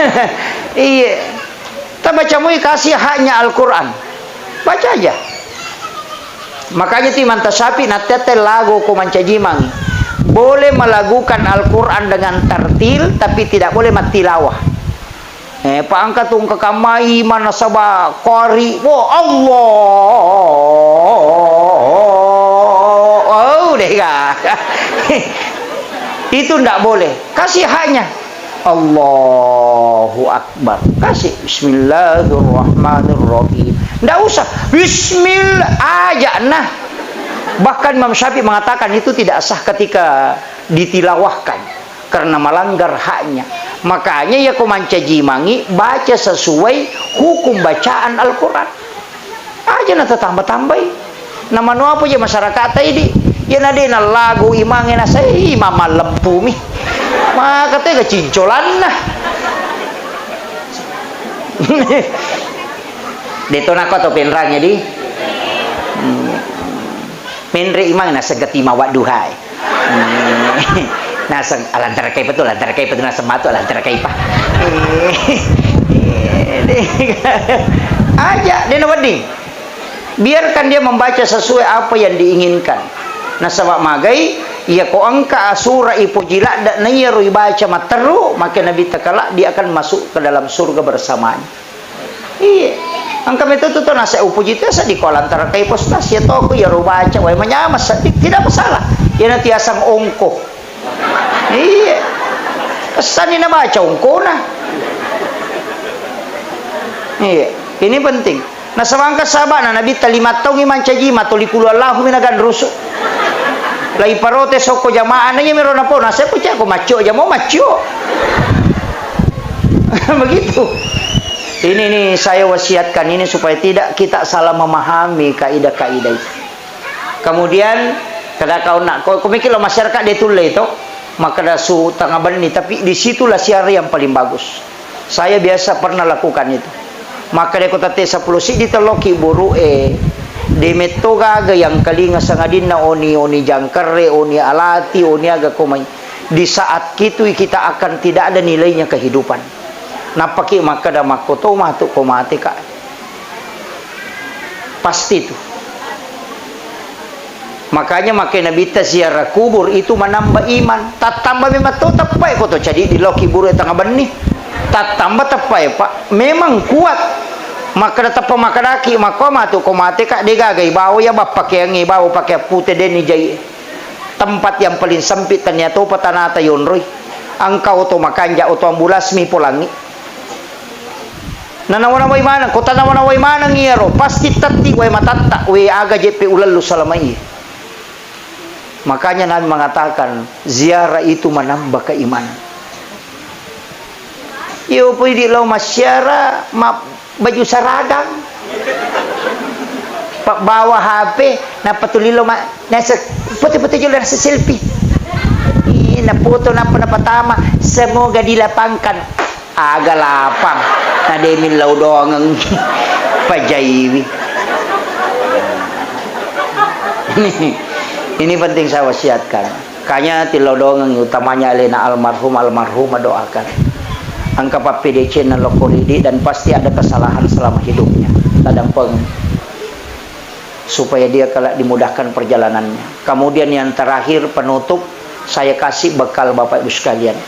Iya. Tabaca mui kasih haknya Al-Quran. Baca aja. Makanya tu Imam Tasyafi nattette lago ko mancaji mangi. Boleh melagukan Al-Quran dengan tartil, tapi tidak boleh mattilawah. Eh, pa engka tu engka kamma imang nasaba qari, wo, Allah, oh, dega. Itu ndak boleh. Kasih haknya. Allahu Akbar. Kasih Bismillahirrahmanirrahim. Ndak usah Bismillah aja nah. Bahkan Imam Syafi'i mengatakan itu tidak sah ketika ditilawahkan karena melanggar haknya. Makanya ya ko mancaji imangngi, baca sesuai hukum bacaan Al-Quran. Aja na tatamba-tambai. Na manu apa je masyarakat ta idi. Ya na de na lagu imangnge na sai imam malleppumi. Maka tega cincolanna. De to nako to penrang ya di. Hmm. Menre imang naseng ketima wadduhae. Hmm. Naseng alantarakaipa tu, alantarakaipa tu, naseng matu alantarakaipa. Aja, de na wedding. Biarkan dia membaca sesuai apa yang diinginkan. Nasaba magai, iya ko engka asura ipoji ladde na iyaro ibaca matteru, maka Nabi takala dia akan masuk ke dalam surga bersamanya. Iya. Engka meto tu to nase upoji tu seddi ko alantarakaipa ustaz, ya toko iyaro baca wae manyama seddi, tidak masalah. Iyana tiasang ongko. Iya. Pesanni nabaca ongkona. Iya. Ini penting. Nasaba engka sahabana Nabitta lima taungngi mancaji ima toli kulu Allahu mi naganrusu. Lai parotes okko jamaah na iya miro napau, nasai pocako maccio jamo maccio. Begitu. Ini nih saya wasiatkan ini supaya tidak kita salah memahami kaidah-kaidah itu. Kemudian kada kau nak ko, ko mikir lo masyarakat de tulle itu, maka da su tengah benni, tapi disitulah siara yang paling bagus. Saya biasa pernah lakukan itu. Maka de ko tette sepuluh siddi telloki buru e, de metto gaga yang kalinga sangadinna oni, oni jangkere, oni alati, oni aga komai. Di saat kitui kita akan tidak ada nilainya kehidupan. Nappaki makkeda makkoto matu ko mate ka. Pasti itu. Makanya makkeda Nabitta ziarah kubur itu menambah iman. Tattamba memang to teppai ko to cadi di loki buru tengah benni. Tattamba teppai, Pak. Memang kuat. Makkeda teppa makkedaki makko matu ko mate ka de gaga ibawa ya bappakeangnge ibawa pakeang pute deni jai. Tempat yang paling sempit tania topa tanata yonroi. Engka oto makanja oto ambulas mi polangi. Nanawa-nawai maneng, ko tanawa-nawai maneng iyaro, pasti tetti wae matatta, we aga jeppe ulellu salama iye. Makanya Nabi mengatakan, ziarah itu menambah keimanan. Iyo pui di lao masyara, ma-, baju saragang. Pabbawa H P, nappa tuli lao ma-, nasa foto-foto jolo nasa selfie. Ih, nafoto nappa napatama, semoga dilapangkan. Aga lapang, na de millau dongeng. Pajaiwi. Ini, ini penting saya wasiatkan. Kanya tillau dongeng, utamanya alena almarhum, almarhumah doakan. Engka pappedecenna lokko ridi dan pasti ada kesalahan selama hidupnya. Tadampeng. Supaya dia kelak dimudahkan perjalanannya. Kemudian yang terakhir, penutup, saya kasih bekal Bapak Ibu sekalian.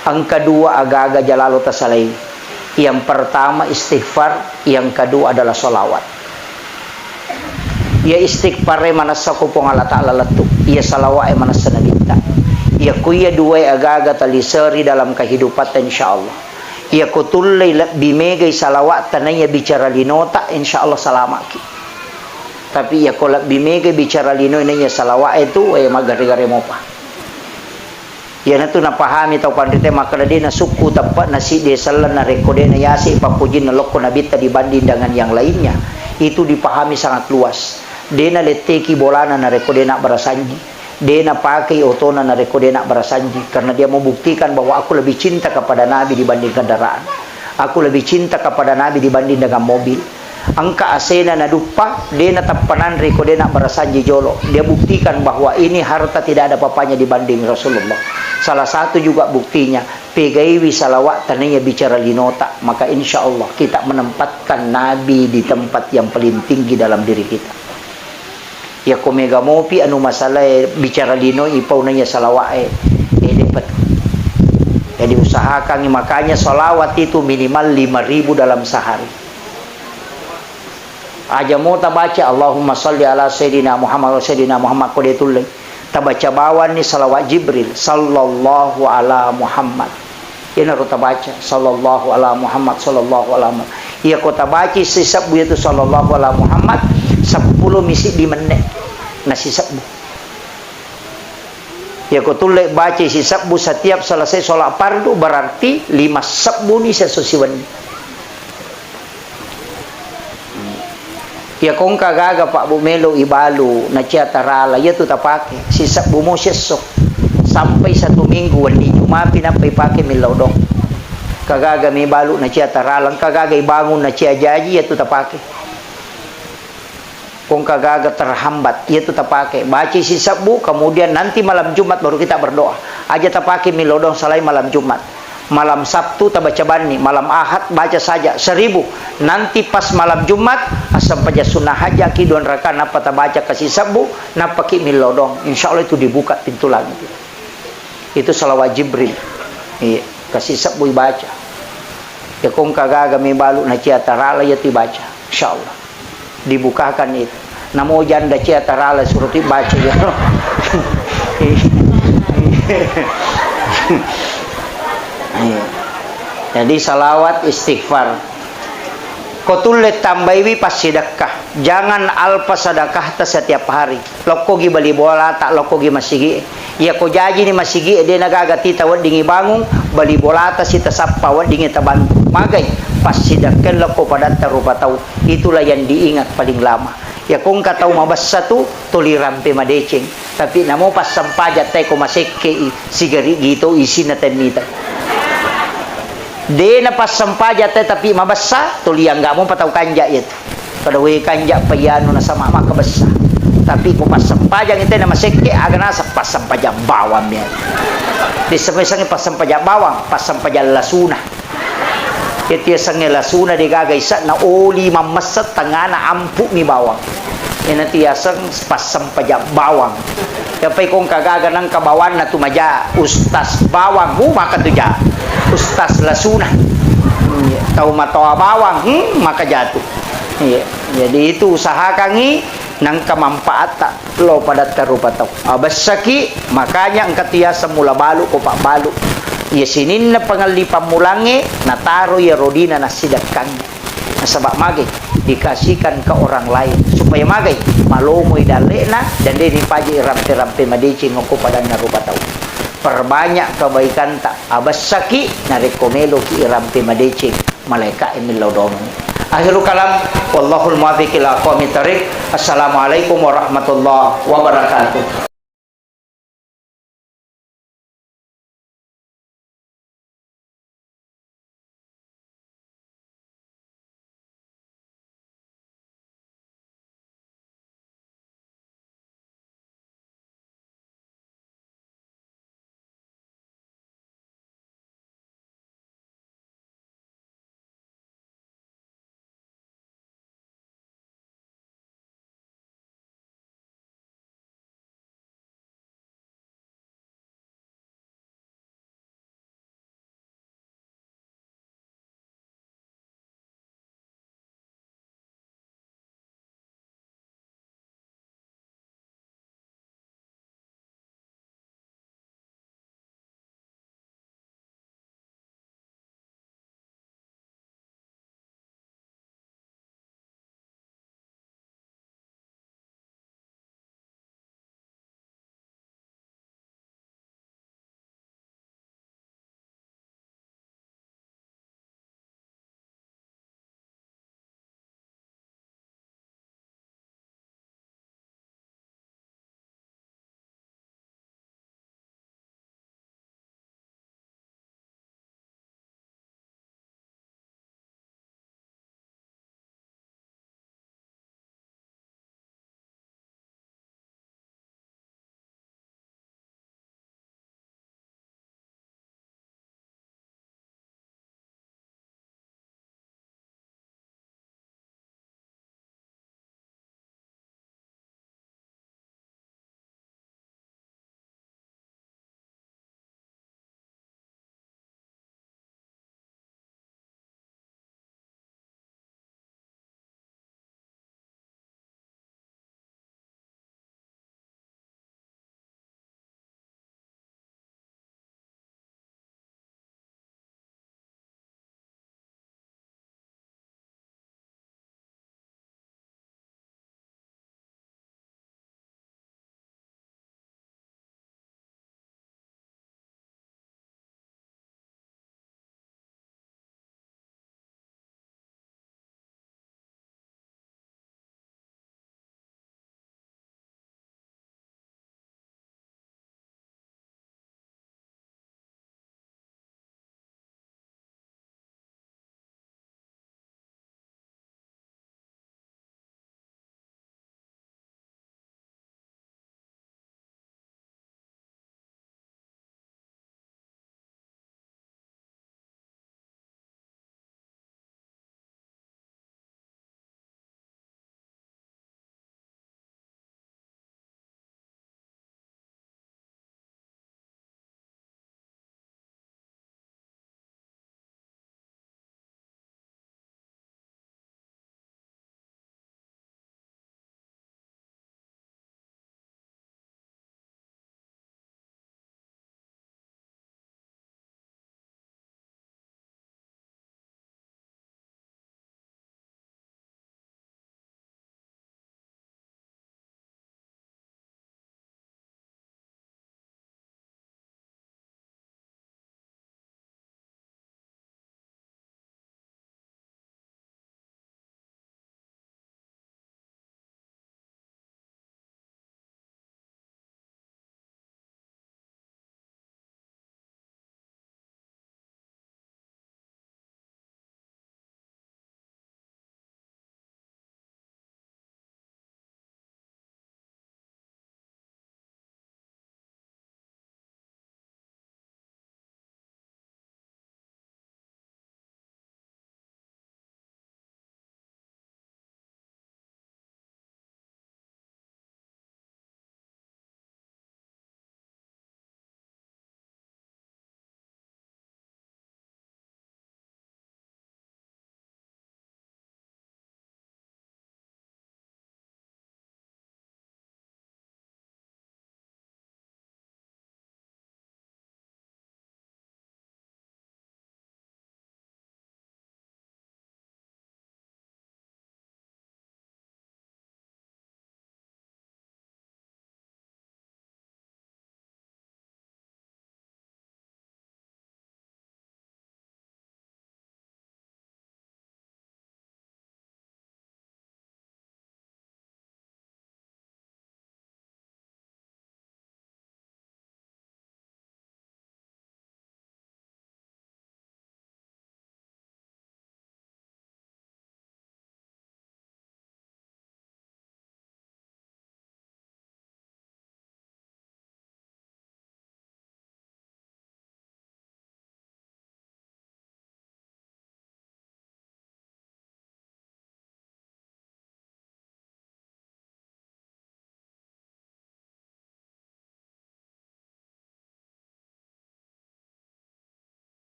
Engka dua aga-aga jalalo tasalai. Yang pertama istighfar, yang kedua adalah sholawat. Iya istighfar e manessa ko Puang Allah Ta'ala lettu. Iya salawat e manessa Nabitta. Iya ku iya dua e aga-aga taliseri dalam kehidupatta, insya Allah. Iya ko tullei lebbi megai salawat tanaiya bicara linota, insya Allah salamaki. Tapi iya ko lebbi mega bicara lino naiya salawa'e tu, eh, maggare-gare mopa. Iyanatu napahami tau panrita makkeda de nasukku teppe'na siddi selleng narekko de nayase pappojinna lokko Nabitta dibanding dengan yang lainnya. Itu dipahami sangat luas. De naletteki bolana narekko de nabbarasanji. De napakei otona narekko de nabbarasanji, karena dia mau buktikan bahwa aku lebih cinta kepada Nabi dibanding kendaraan. Aku lebih cinta kepada Nabi dibanding dengan mobil. Engka asena naduppa, de nateppa nanre ko de nabbarasanji jolo. Dia buktikan bahwa ini harta tidak ada papanya dibanding Rasulullah. Salah satu juga buktinya, pegaiwi salawat tanaiya bicara linota, maka insya Allah kita menempatkan Nabi di tempat yang paling tinggi dalam diri kita. Yako mega mopi anu masalae bicara lino ipau naiya salawa'e, eh, depa tu. Jadi usahakan makanya salawat itu minimal lima ribu dalam sehari. Aja mo tabaca Allahumma salli ala sayyidina Muhammad wa sayyidina Muhammad ko de tulle. Tabaca bawanni salawat Jibril, sallallahu ala Muhammad. Iyanaro tabaca, sallallahu ala Muhammad, sallallahu ala Muhammad. Iya ko tabaci sisebbu iyatu sallallahu ala Muhammad, seppulo mi siddi menne. sisebbu. Iyako tulle bacai sisebbu setiap selesai sholat fardu, berarti lima sebbuni siesso siwenni. Iyako engka gaga, Pak, Bu, melo ibalu nacia tarala, iyatu tapake sisebbu mo siesso. Sampai satu minggu, wenni Jumapi nappa ipake millau dong. Kagaga mibalu nacia tarala, engka gaga ibangun nacia jaji, iyatu tapake. Ko engka gaga terhambat, iyatu tapake. Baca sisebbu, kemudian nanti malam Jumat baru kita berdoa. Aja tapake millau dong selain malam Jumat. Malam Sabtu tabaca banni, malam Ahad baca saja seribu. Nanti pas malam Jumat, assempajang sunnah hajaki dua rakaat, nappa tabaca ke sisebbu, nappaki millau dong. Insya Allah itu dibuka pintu langit. Itu salawat Jibril. Iya, ke sisebbu ibaca. Iyako engka gaga mibalu nacia tarala, iyatu ibaca. Insya Allah. Dibukakan itu. Namo janda cia tarala suruh baca ya. Iya. Jadi salawat istighfar. Ko tulle tambaiwi passidekka. Jangan alpa sedekahta setiap hari. Lokkogi bali bolata, lokkogi masigi. Iyako jajini masigi, de nagaga tita weddingi bangung, bali bolata sitasappa weddingi tabantu. Magai, passidekkai lokko padatta rupa tau. Itulah yang diingat paling lama. Iyako engka tau mabessa tu, tuli rampe madeceng. Tapi namo passempajang tae ko masekkei, sigarigi to isinna temmita. De na passempajang tae tapi mabessa, tuli anggamo patau kanja iyatu. Pada we kanja payanu nasama maka bessa. Tapi ko passempajang ite na masekke, aga nasa passempajang bawang mi. Desa-, passempajang bawang, passempajang lasuna. Iyatu yasengnge lasuna degaga ise'na, oli mammesse tengngana ampu'mi bawang. Iyanatu yaseng passempajang bawang. Yapai ko engka gaga nengka bawanna tu maja, Ustaz Bawang, hu, maka tu ja. Ustaz lasuna. Hmm, tau matoa bawang, hmm, maka jatu. Iya. Jadi itu usahakangi nengka manfaatta. Lo padatta rupa tau. Abessaki, makanya engka tu yaseng mula balu ko pabbalu. Iya sininna pangelli pammulangnge, nataro iya rodina nassidekkangnge. Nasaba magai, dikasihkan ke orang lain. Supaya magai, malomoi dalle'na, dan de nipaja irampe-rampe madeceng ko padanna rupa tau. Perbanyak kebaikanta, abessaki, narekko meloki irampe madeceng. Malaeka'e millau dongengngi. Akhirul kalam, wallahul muwaffiq ila aqwamit thariq. Assalamualaikum warahmatullahi wabarakatuh.